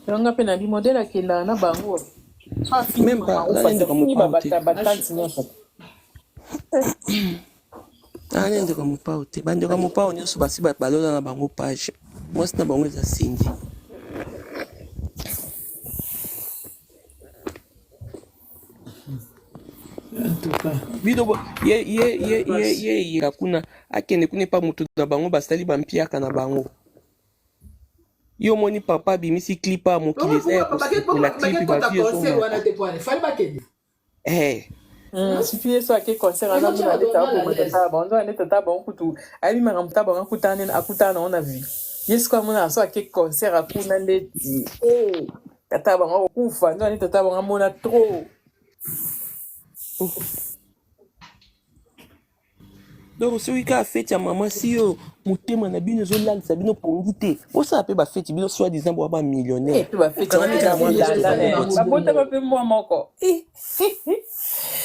yanga mpe na bi modele akendaka na bango so afingi même pas mama aza ufa na ndeko afingi mopao te batanti nyonso aza na ndeko mopao te bandeko ya mopao nyonso basi balola na bango page mwasi na bango eza Cindy En tout cas. bino ye ye ye ye Pasi. ye yeka kuna akende kuna epa motu na bango basali bampiaka na bango yo omoni papa abimisi clip ya mokili Bongo eza ya pourquoi bake kosepela bake clip kota bavie concert wana ezomata te pwane. Fallait bakende. eh sufi ye so ake concert aza Ezotia mona bato nde mal à aboma l'aise. tata bango nzoka nde tata bango kutu ayebi makambo tata bango akutana akutana nango na vie ye sikoyo amona so ake concert akuna ndeti eh, tata bango akokufa nzoka nde tata bango amona trop donc soki kaka feti ya mama si yo motema na bino ezolalisa bino pongi te bosala mpe bafeti bino soi disant boa Eh, bamillionnaire mpe bafeti okanga yango mpe kaka eza mwa elanda restaurant moko ti babotama mpe mwa moko Eh,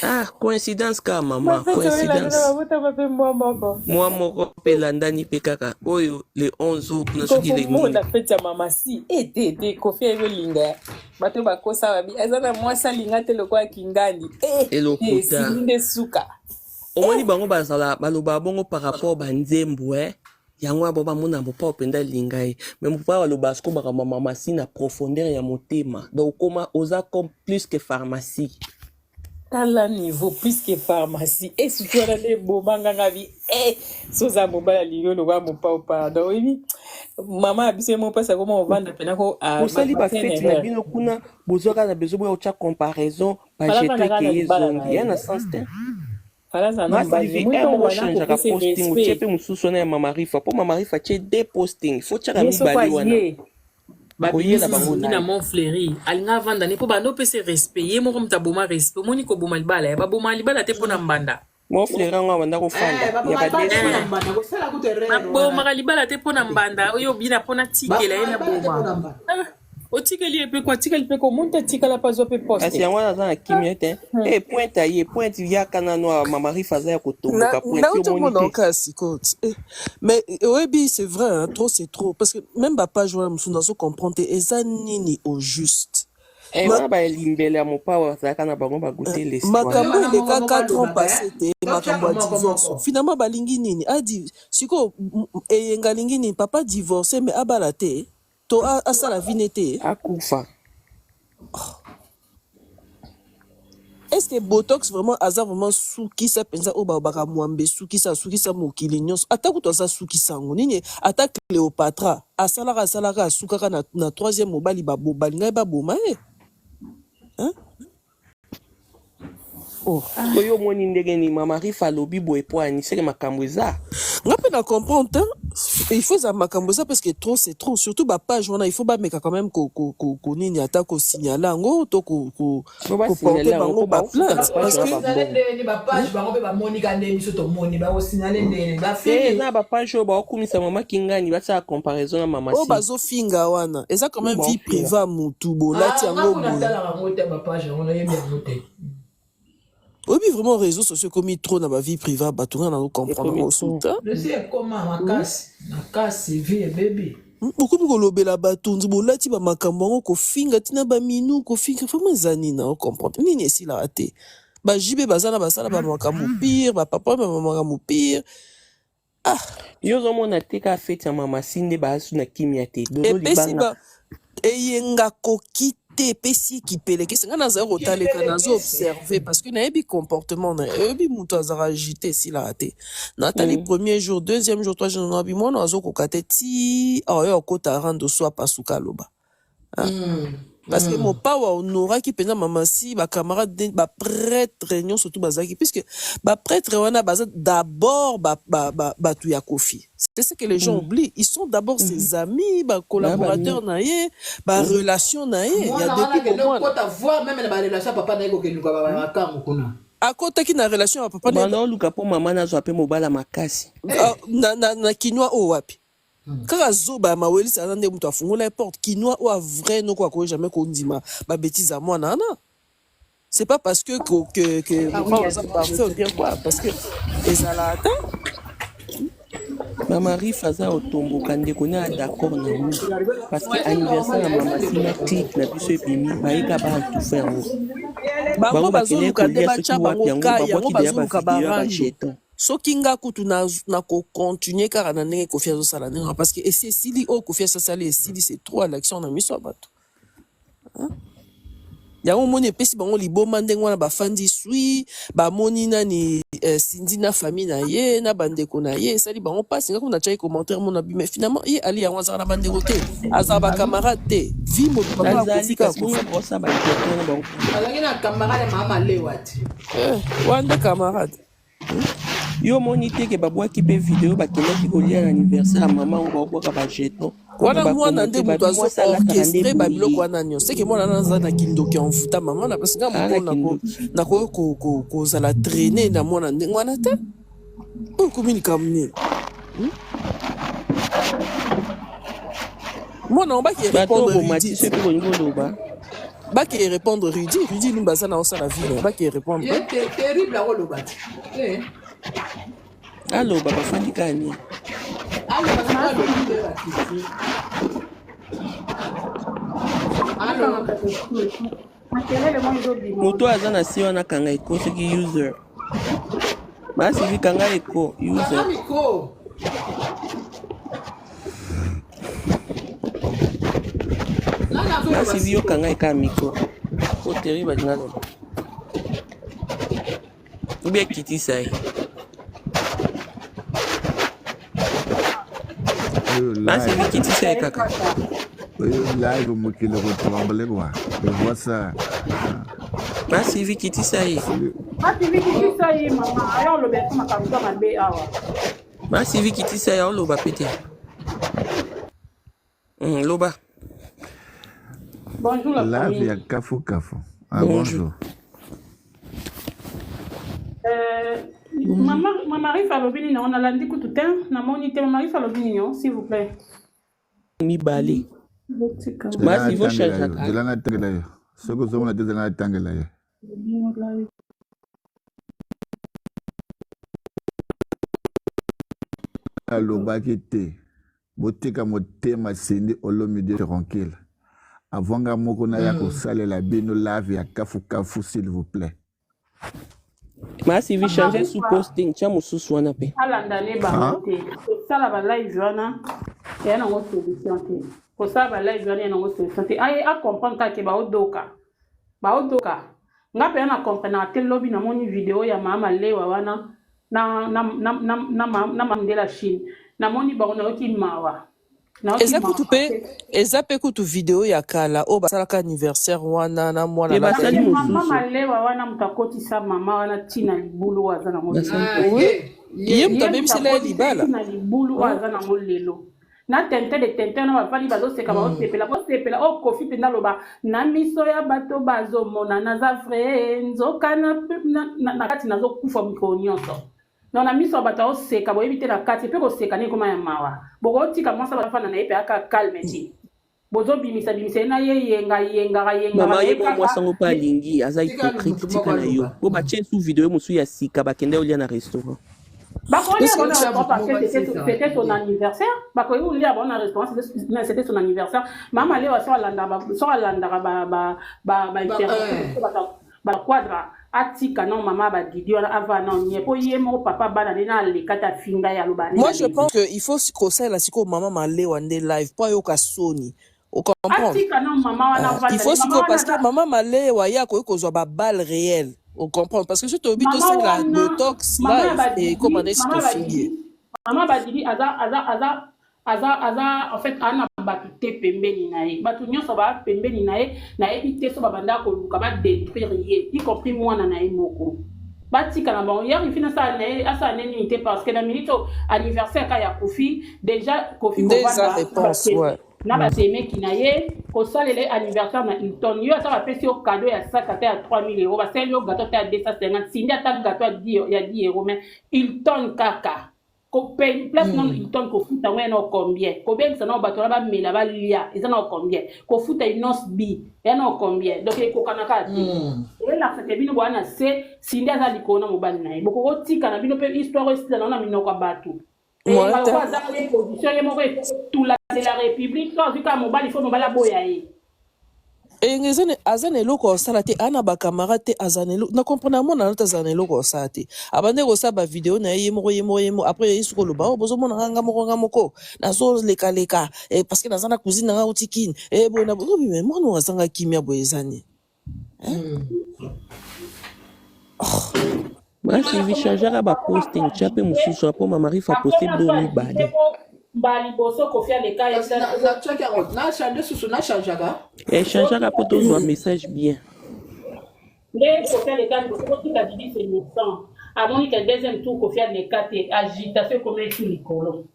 ah coïncidence kaka mama bafeti yango elanda coïncidence babotama mpe mwa moko mwa moko mpe elandani mpe kaka oyo le 11 oyo kuna soki le nini komona feti ya mama si ete ete kofi ayebi olinga bato bakosa babi aza na mwasi alinga te lokola kingandi eh, te elokuta esili nde suka omoni bango bazala balobaka bongo par rapport banzembo eh yango wana bo bamona mopao mpenza alinga ye mais mopao alobaka sikoyo makambo ya mamasi na profondeur ya motema donc okoma oza comme plus que pharmacie. Tala niveau plus que pharmacie et surtout wana nde eboma nga nga bi eh so oza mobali alingi yo lokola mopao pardon oyebi mama ya biso ye moko mpasi akoma kovanda mpena ko ah, Bosali ba bassin feti na erreur bino kuna bozwa kaka na besoin boya kotya comparaison ba fala jeton vanda kaka na ekeye libala na ezongi ya ye na sens te. fala azala na Ma mobali Sylvie, moi heure ntango moko bana changeaka kopesa posting otie respect mpe mosusu wana ya mama Rifa mpo mama Rifa atie deux posting faut tiaka ye soko mibale wana aye koyela babimisi bango Cindy na live. Montfleury alinga avanda ne mpo banda opesa respect ye moko moto aboma respect omoni koboma libala ya baboma libala te mpo na mbanda Montfleury yango abanda kofanda Eh, ya baboma ba libala deux te mpo na semaines. mbanda kosala kutu erreur wana babomaka libala te mpo na mbanda oyo obina mpo natikela ye baboma na libala te mpo boma na mbanda Ah, otikeli ye mpe ko atikeli mpe ko omonti atikala mpe azwa mpe Kasi poste yango wana aza na kimia te. Eh pointe aye pointe yaka nano awa mama Rifa aza ya kotomboka pointe yo nauti omoni omona te. oka sikoyo ti eh. Mais oyebi c'est vrai hein, trop c'est trop parce que même bapage wana mosusu nazo comprendre te eza nini au juste Eh Ma, wana ba limbele ya mopao azalaka na bango ba goûter l'esprit wana. makambo wana moko eleka moko 4 ans alobaka passé eh te makambo totiaka ya moko divorce moko finalement balingi nini adi sikoyo eyenga alingi nini papa divorce mais abala te to asala vie ne te. Akufa. Est-ce que Botox vraiment aza vraiment sukisa penza oyo balobaka mwambe sukisa asukisa mokili nyonso ata kutu aza sukisa yango nini ata Cleopatra asalaka asalaka asukaka na, na troisième mobali babo balingaki baboma ye hein? Oh. Sikoyo yo omoni ndenge nini mama Rifa alobi boye po ani seke makambo eza. Nga pe na comprendre te il faut ezala makambo eza parce que trop c'est trop surtout ba page wana il faut bameka quand même ko ko ko ko nini ata ko signaler yango to ko ko Faut ba ko porter signaler yango bango po ba baofuta ba plainte page parce wana que ba Signale mbongo. ndeni ba page bango pe bamoni ka nde biso tomoni bakosignale ndeni Te bafingi eza na ba page oyo baokumisa mama Kingani basala comparaison na mama oyo Si. bazofinga wana eza quand Oyo même vie baofinga. privée ya mutu bolati ah nga yango kuna boye natalaka yango te ba page yango nayebi yango te oyebi vraiment réseaux sociaux ekomi trop na ba vie privée ya bato nga nazo comprendre Ekomi yango trop. su te dosi ekoma makasi makasi vie ebebi bokomi kolobela bato nzi bolati bamakambo yango kofinga ntina baminu kofinga vraiment eza nini nao comprendre nini esilaka te ba JB baza na basala bamakambo pire bapapa ba makambo pire ah Yo ozomona te kaka feti ya mama Si nde baasu na kimia te. Dodo epesi libanga. ba eyenga koki te epesi kipelekese ngai nazali kotaleka nazo kipelekese observe parce que nayebi comportement na ye oyebi moto azalaka agite esilaka te natali premier jour deuxième jour troisième jour nabi mwana azokoka te ti aoyo akota rando so apasuka aloba Hein? Parce que mopao ahonoraki mpenza mama si bacamarade baprêtre nyonso tu bazalaki puisque baprêtre wana baza d'abord bato ba, ba, bato ya kofi c'est ce que les gens oublient ils sont d'abord ses amis bacollaborateurs na ye barelation na ye ya mwana wana depuis akende bomwana kokota voir meme na barelation ya papa na ye kokeluka makambo kuna akotaki na relation ya papa na ye Banda oluka mpo mama nazwa mpe mobala makasi. ah, na, na, na kinois oyo wapi kaka zoba ya mawelisi aza nde moto afungola ye porte kinois oyo a vrai noko akoki jamais kondima babétise ya mwana wana c'est pas parce que que que, que Ah oui, mopao ya aza parfait ou bien quoi parce que ezalaka te Mama Rifa aza otomboka ndeko na ya d'accord na ngo parce que eza anniversaire normal ya eza mama ndeko Si na na clique na biso ebimi bayeka baantufa yango bango bango bakendeki bazoluka nde kolia soki batya wapi bango yango ka yango babwaki deya bazoluka bavideo ya barando bajeton soki nga kutu nakocontinue kaka na ndenge kofi azosala ndenge wana parce que esi esili oyo kofi asasali esili c'est trop à l'action na miso ya bato yango omoni epesi bango liboma ndenge wana bafandi swi bamoni nani eh, Cindy na famille na ye na bandeko na ye esali bango mpasi nga kuna natiaki commentaire mona bi mais finalement ye ali yango azalaka na bandeko te azalaka bacamarade te vie mobimba kaka bazali kofi kaka kasi bongo kofi baosala bajeton na bango azalaki na camarade ya mama malewa te eh, wana nde camarade yo omoni te ke babwaki mpe video bakendaki kolia na anniversaire ya mama oyo baobwaka bajeton na wana mwana nde bakomente moto babi azo mwasi alataka nde orchestre babiloko boye wana nyonso seke mwana wana aza na kindoki ya mfuta mama na parce nga aa na moko kindoki nakoki kozala traine na mwana ndenge wana te oyo ekomi likambo nini mwana yango bake bato oyo répondre bomati Rudy so mpe bolingi oloba bake répondre Rudy Rudy Lumba aza na osala vie na ye bake répondre ye terrible akoloba te Eh, aloba bafandi kaka nini aloba soki alobi te bakiti alo makelele moko ezobima moto oyo aza na se wana kanga eko soki user basivi kanga eko kanga user micro nani azoloba basivi yo sikoyo kanga eka micro po terrible alinga aloba. Ou bien kitisa ye. Oyo Basi live. kitisa ye kaka. Oyo live mokili kotremble quoi. Je vois ça. Basi vi kitisa ye. Basi vi kitisa ye mama. Ayo oloba makambo mabe awa. Basi vi kitisa ye oloba pe te. Loba. Bonjour la Live famille. ya kafu kafu. Ah, Bonjour. bonjour. Maman, mama Rifa alobi nini? On alandi kutu te, namoni te. Mama Rifa alobi nini, s'il vous plaît. Mibale. Botika. Zela Basi vo natangela yo. changeaka. Zela natangela yo. Soki ozomona te zela natangela yo. Alobaki te. Botika motema Cindy Olomide tranquille. Avant nga moko naya kosalela bino live ya kafu kafu s'il vous plaît. Masi vi changer sous posting tia mosusu wana pe. Alanda ne bango te. Kosala ba live wana eya nango solution te. Kosala ba live wana eya nango solution te. Aye a comprendre kaka ke baodoka. Baodoka. Nga pe na comprendre te lobi namoni video ya mama Lewa wana na na na na na na na Mandela Chine. Namoni bango nayoki mawa. Nayoki Eza mawa. kutu pe eza pe kutu video ya kala oyo basalaka anniversaire wana na mwana Te na basali Parce que mama mosusu. Malewa wana moto akotisa mama wana ntina libulu oyo aza nango lelo. Oui. Ah, ye Ye ye moto Ye moto abebisela ye akotisa ye libala. ntina libulu oyo aza nango lelo. Na tente de tente wana bavandi bazoseka bazosepela bosepela oyo Kofi mpenza aloba na miso ya bato bazomona naza vrai nzoka na, na, na, na kati nazokufa mikolo nyonso. Donc na miso ya bato aoseka boyebi te na kati mpe koseka nde ekoma ya mawa. Bokotika mwasi bafanda na ye mpe aka calme ti. Bozobimisa bimisa ye na ye yenga yengaka yengaka Mama na ye ye mwa kaka. mwasi yango mpe alingi aza Tika hypocrite motu tika moko na yo. aloba. Po batie su video mosusu ya sika bakende olia na restaurant. Bakolia bango na Tika restaurant motu parce moko que c'était asilisa c'était son idée. anniversaire. Bakoki kolia bango na restaurant c'était c'était son anniversaire. Mama Lewa so alandaka ba so alandaka ba ba ba ba Ba, intervention eh. ba ba quadra atika non mama ba Didi wana ava non nye po ye moko papa bana nde na aleka ta finga ya loba ne Moi na je leli. pense que il faut kosalela sikoyo mama Malewa nde live po ayoka soni. O comprendre? Atika non mama wana Il vanda faut ne mama sikoyo wana parce que aza mama Malewa ye akoki kozwa ba balle réelle. O comprendre? Parce que soki toyebi mama tosala wana botox mama ya live ba Didi ekoma neti mama ba tofingi ye. Didi mama ba Didi aza aza aza aza aza en fait ana bato te pembeni na ye bato nyonso ba pembeni na ye nayebi te so babanda koluka ba détruire ye y compris mwana na ye moko batika na bango hier ifi nasala na ye asala ne nini te parce que na minute oyo anniversaire ka ya Kofi déjà Kofi Nde eza kovanda réponse ouais. na basemeki na ye kosalela ye anniversaire na Hilton yo ata bapesi yo cadeau ya sac ata ya 3000 euros basali yo gâteau ata ya 250 sindi ata gâteau ya 10 ya 10 euros mais Hilton kaka ko place nano Hilton kofuta yango ya na combien kobengisa nao bato wana bamela balia eza na combien kofuta inos b ya na combien donc ekokanaka te elakisaka bino boya na se sindi aza likolo na mobali na ye bokokotika na bino mpe histoire oyo esila nango na minoko ya bato Moi te. baloko aza ye position ye moko etula de la république so azwi kaka mobali fo mobali aboya ye Eyenga eza na aza na eloko ya kosala te aa na bacamarade te aza na eloko na comprendre amona nati aza na eloko ya kosala te abandaki kosala bavideo na ye ye moko ye moko ye moko après ye soki oloba o bozomona nga nga moko nga moko nazolekaleka eh, parce que naza na cousine na nga auti kine eh, boye na boye obi me mwana oyo azanga kimia boye eza nini Basi vi changeaka ba posting tia pe mosusu po mama Rifa poste akoma do so mibale. agite po mbala liboso Kofi aleka ye Kasi na natiaki yango na change susu na changeaka. Echangeaka po tozwa message bien. nde Kofi aleka liboso kotika Didi c'est innocent amoni ke deuxième tour Kofi aleka te agitation ekoma esu likolo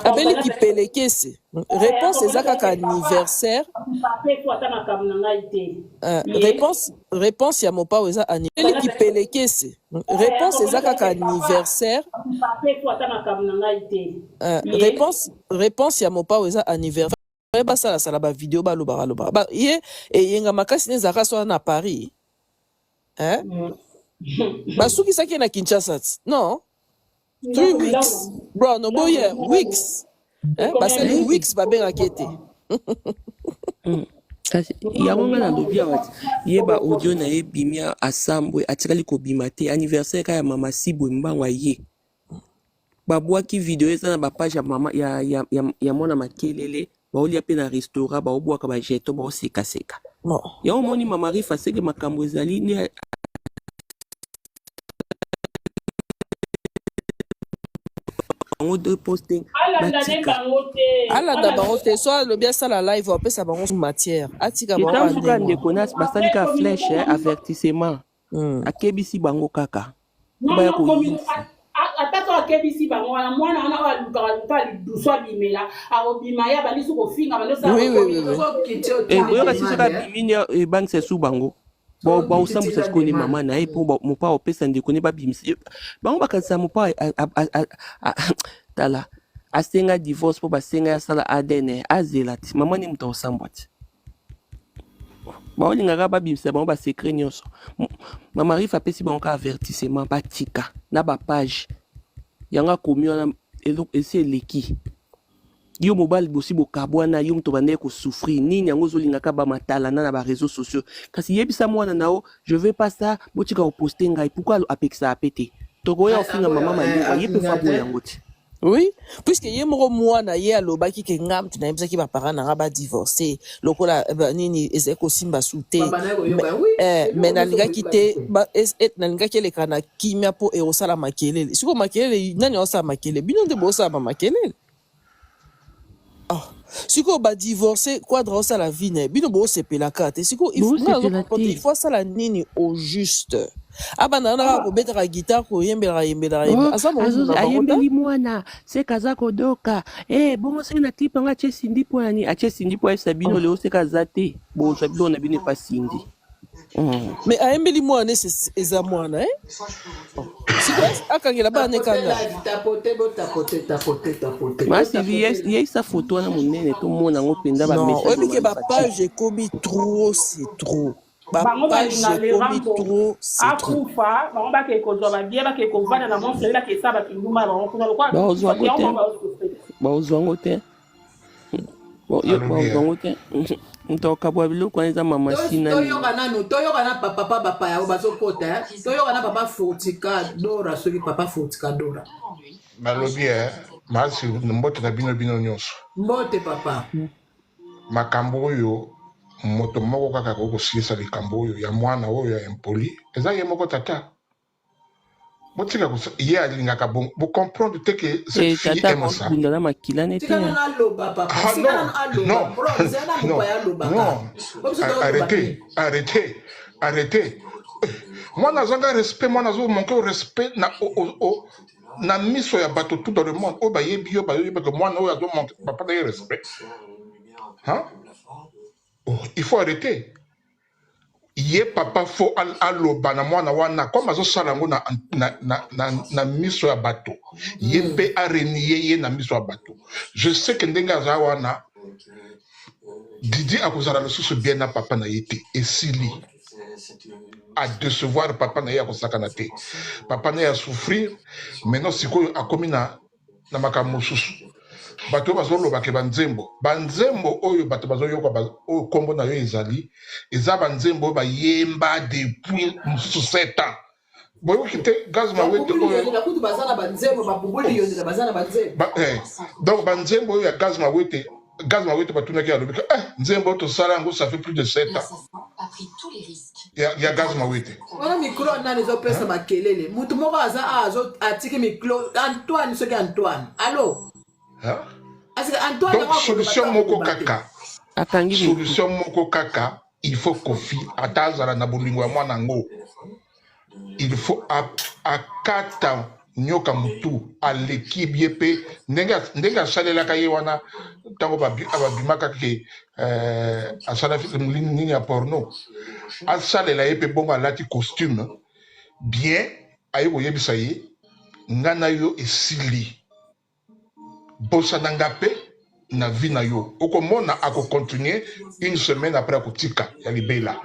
abeli kipelekese réponse eza kaka anniversaire pape to ata makambo na ngai te euh, réponse réponse ya mopao eza abeli kipelekese réponse eza kaka anniversaire pape to ata makambo na ngai te euh, réponse réponse ya mopao eza anniversaire basalasala bavideo balobaka lobaka ba, ye eyenga makasi ne ezalaka so wana na Paris hein? basukisaki ye na Kinshasa ti non 3 weeks bro no boye weeks hein? basali weeks babengaki ye te Kasi yango nga nalobi awa ti ye ba audio na ye ebimi asambwe atikali kobima te anniversaire kaka ya mama Sibwe mbango aye babwaki video eza na bapage ya mama ya, ya, ya, ya mwana makelele baolia mpe na restaurant baobwaka bajeton baosekaseka bon yango omoni mama Rifa aseke makambo ezali nde. bango de poste Alanda ne batika. bango te. Alanda Alanda bango te so alobi asala live apesa bango matière atika bango Eta kaka mosuka ndenge wana. ndeko na basali Après ka communauté flèche na eh, biso avertissement. Akebisi bango kaka. Po non baya non communauté koyinisa. ata so akebisi bango wana mwana wana oyo alukaka luka lidusu abimela akobima ye abandi so kofinga abandi osala Oui, oui, oui, oui. Okiti Eh, otindi boyoka si soki demande eh. abimi ne ebangisa su bango. Soki okiti Baosambwisa tinda sikoyo ne demande. mama na ye mpo mopao opesa ndeko ne babimisa bango bakanisa mopao tala asenga divorce mpo basenga ye asala ADN azela ti mama ne moto akosambwa ti baolingaka babimisa bango basecret nyonso. Mama Rif apesi bango ka avertissement batika na bapage yango akomi wana eloko esi eleki. Yo mobali bosi bokabwana, yo moto obandaki kosouffrir nini yango ozolingaka bamatalana na bareseau sociaux, kasi yebisa mwana na yo je veux pas ça, botika koposte ngai. Pourquoi apekisaka pe te? Tokoya kofinga mama Mayengwa, ye mpe fa Afinga boya te. yango ti. Oui, puisque ye moko mwana ye alobaki ke nga mutu nayebisaki ba parents na nga ba divorcer lokola ba nini ezali kosimba su te. Babandaki Mais, koyoka oui, eh, eloko mais nyonso nalingaki koyebaki te te. ba, es, et, nalingaki eleka na kimia po ekosala makelele. Sikoyo makelele nani aosala makelele? Bino nde bosala ba makelele. Ah, sikoyo ba divorcer Quadra osala vie na ye bino bosepelaka te sikoyo il faut- nga nazo Bosepela comprendre te, il te. faut asala nini au juste abanda wana kaka kobetaka guitare koyembelaka yembelaka yembelaka Oh, aza moto na bango ta ayembeli mwana seka aza kodoka eh, bongo soki na clip yango atie Cindy mpo na nini atie Cindy mpo ayebisa bino lelo seka aza te bozwa biloko na bino epa Cindy. Mais ayembeli mwana ese eza mwana eh? Sikoyo akangela bana Tapote ekanga live, tapote, botapote, tapote, tapote. Masivi Botapote. yeisa foto wana monene tomona yango mpenza non bamessage oyebi ke mama Fatima. bapage ekomi trop c'est trop Bango bapage balinga le ekomi Rambo trop c'est trop akufa, bango bakei kozwa babie, bakei kovanda na Montferri, bakei sala bakindumba na bango kuna lokola Baozwa akufa yango yango te, bango bazosouffrir. baozwa yango te. Bon, yo Alobi baozwa eh. yango te. Moto akabwa biloko wana eza mama Sina Toyoka nini. nanu, toyoka na papa pa bapaya oyo bazokota eh. Toyoka na papa Fortika Dora, soki papa Fortika Dora. Nalobi eh, masi mbote na bino bino nyonso. Mbote papa. Makambo oyo moto moko kaka akoki kosilisa likambo oyo ya mwana oyo ya impoli eza ye moko tata. Botika ye alingaka bon bo comprendre te que cette Eh, fille tata aime ça. akobunda na makila ne te. Tika nanu aloba papa, Ah tika non, nanu aloba. non, Bro, zela na non, mopaya alobaka. non. Po biso tozoloba Arrêtez, te. arrêtez, arrêtez. Mwana azanga respect, mwana azo manquer au respect na o, o, o, na miso ya bato tout dans le monde. Oyo bayebi yo, bayebi que mwana oyo azo manquer papa na ye respect. Hein? Oh, il faut arrêter. Ye papa faut aloba na mwana wana comme azosala yango na, na, na, na, na miso ya bato. Ye mpe arenie ye na miso ya bato. Je sais que ndenge aza wana Didi akozala lisusu bien na papa na ye te. Esili a décevoir papa na ye akosakana te. Papa na ye asouffrir maintenant sikoyo akomi na na makambo mosusu. Bato oyo bazolobaka banzembo, banzembo oyo bato bazoyoka oyo nkombo na yo ezali, eza banzembo oyo bayemba depuis mosusu 7 ans. Boyoki te Gaz Mawete Babubuli oyo yondela kutu baza na banzembo, babubuli yondela baza na banzembo. Donc banzembo oyo ya Gaz Mawete, Gaz Mawete batunaki alobi ke nzembo oyo tosala yango ça fait plus de 7 ans. Ya Gaz Mawete. Wana micro nani ezopesa makelele. Mutu moko aza azo atiki micro Antoine soki Antoine. Allo. Hein? Asika Antoine Donc yango akoloba solution te moko akoloba te. kaka. Akangi mutu. Solution moko kaka, il faut Kofi ata azala na bolingo ya mwana yango. Il faut akata nyoka mutu aleki ye mpe ndenge asalelaka ye wana ntango babimaka ke asala nini ya porno, asalela ye mpe bongo alati costume bien, aye koyebisa ye nga na yo esili, bosana nga mpe na vie na yo, okomona akocontinue une semaine après akotika ya libela,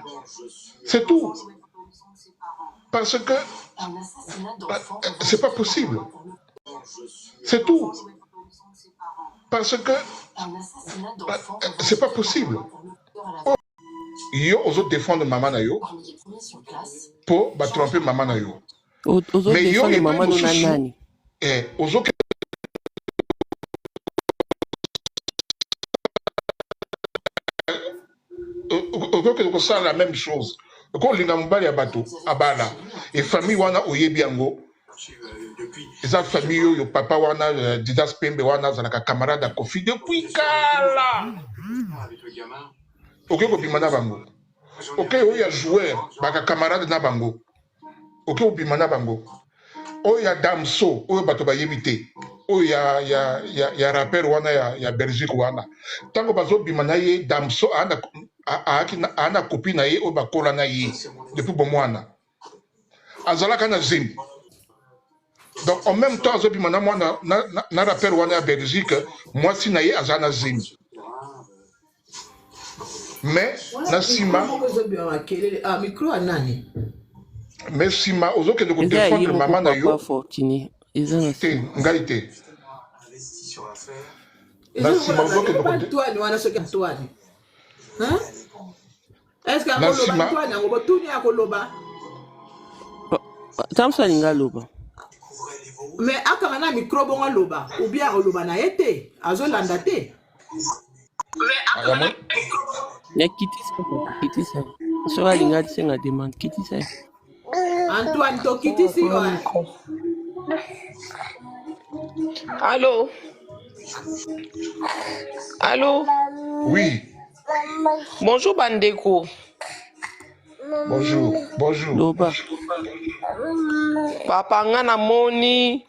c'est tout. Parce que c'est pas possible. C'est tout. Parce que c'est pas possible. Yo ozo défendre maman na yo po ba tromper maman na yo. Ozo Mais yo défendre epai mama no na mosusu nani? ozo okokende kosala la même chose. Okolinga mobali ya bato abala e famille wana oyebi yango. Eza famille oyo papa wana euh, Didas Pembe wana azalaka camarade ya Koffi depuis kala. Oke kobima na bango. Oke oyo ya joueur baka camarade na bango. Oke kobima na bango. Oyo ya Damso oyo bato bayebi te. Oyo ya ya ya, ya rappeur wana ya, ya Belgique wana. Tango bazobima na ye Damso aana aana copine na ye oyo bakola na ye depuis bomwana. Azalaka na zemi. Donc en même temps azobima na mwana na, na, na rappeur wana ya Belgique, mwasi na ye aza na zemi. Mais na nsima ah, micro ya nani? Mais nsima ozokende ko défendre mama na yo. Eza na te ngai te. Na nsima ozokende ko Antoine wana soki Antoine. Hein? Est-ce que akoloba Antoine yango botuni akoloba? Tamso alingi aloba. Mais akanga na micro bongo aloba ou bien akoloba na ye te, azolanda te. Ya kitisa kitisa. Soki alingi asenga demande kitisa ye. Antoine tokitisi yo. Allô? Allô? Oui. Bonjour bandeko. Bonjour, bonjour. Loba. Papa nga namoni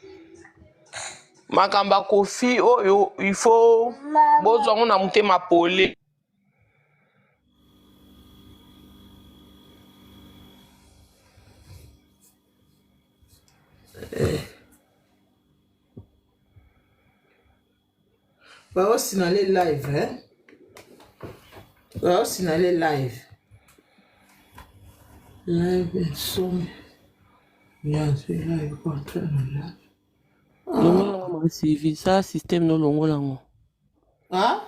makambo ya Koffi oyo il faut bozwa ngo na motema pole. Baosinale live hein? Baosinale live. Live ensomi. Yazwi live contre na live. Longola yango mama Sylvie, sala système no longola yango. Ah?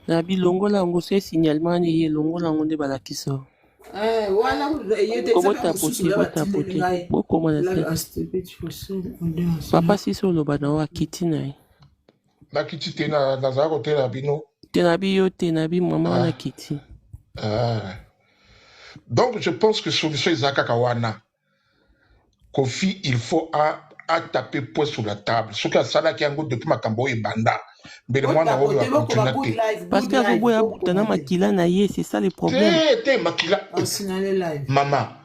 Na bilongola yango soki signalement wana eye longola yango nde balakisa yo. Eh, wana eye te eza Kobota mosusu pote, ya bota batindeli pote. ngai. Bokoma na Live se. astupid for soon on the Papa sisi oloba na yo akiti na ye. Nakiti te na nazala kotela bino. Te na bi yo te na bi mama wana Ah, akiti. ah. Donc je pense que solution eza kaka wana. Koffi il faut a a taper poing sur la table. Soki asalaki yango depuis makambo oyo ebanda, mbele mwana oyo Botapote bokoma akontinua good te. life, Parce good que life, azoboya abuta na bokoma te. makila na ye, c'est ça le problème. Te te makila Osinale live. mama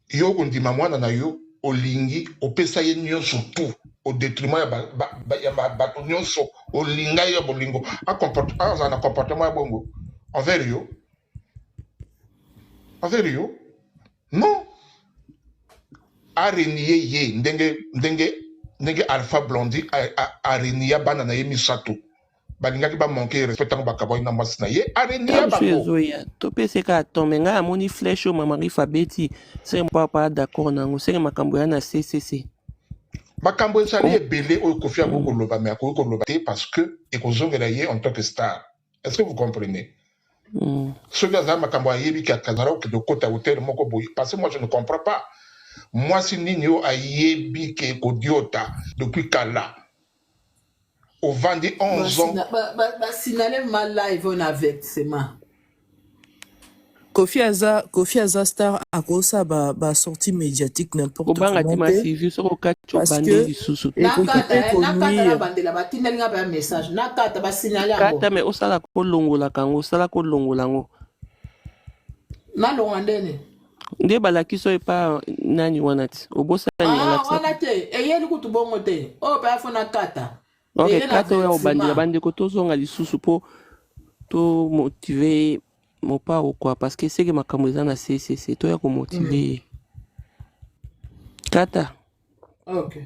yo okondima mwana na yo olingi opesa ye nyonso tout au détriment ya ba, ba, ba, ya ba, bato nyonso olinga ye ya bolingo azala na comportement ya bongo envers yo envers yo non arenie ye ndenge ndenge ndenge Alpha Blondy arenia bana na ye misato balingaki ba manquer respect ntango bakabwaki na mwasi na ye arenia Ntango mosusu bango ezoya topesa kaka temps me ngai amoni flèche oyo mama Rifa abeti seke papa d'accord na yango seke makambo ya na CCC. makambo ezali Om- ebele oyo Koffi akoki koloba mais akoki koloba te parce que ekozongela ye en tant que star. Est-ce que vous comprenez? Soki azala makambo ayebi ke azala kokende kokota hotel moko boye parce que moi je ne comprends pas mwasi nini oyo ayebi ke kodiota depuis kala ovandi 11 ans Basinale ma live oyo na avertissement. Kofi aza Kofi aza star akosa ba ba sortie médiatique n'importe Kobanga te comment ma te Sylvie soki okati parce obande que lisusu te. ekoki Nakata pe eh, nakata konuire nabandela batindeli nga ba message nakata basinale yango. Kata me osala kolongolaka yango osala kolongola yango Nalonga ndene. nde balakisi oyo epa nani wana ti obosani Ah, alakisaka wana te eyeli kutu bongo te oyo mpe afo nakata ok eye na kata oyo obandela avertissement. bandeko tozonga lisusu mpo tomotive mopao quoi parce que seke makambo eza na ccc toya komotive ye kata Ok.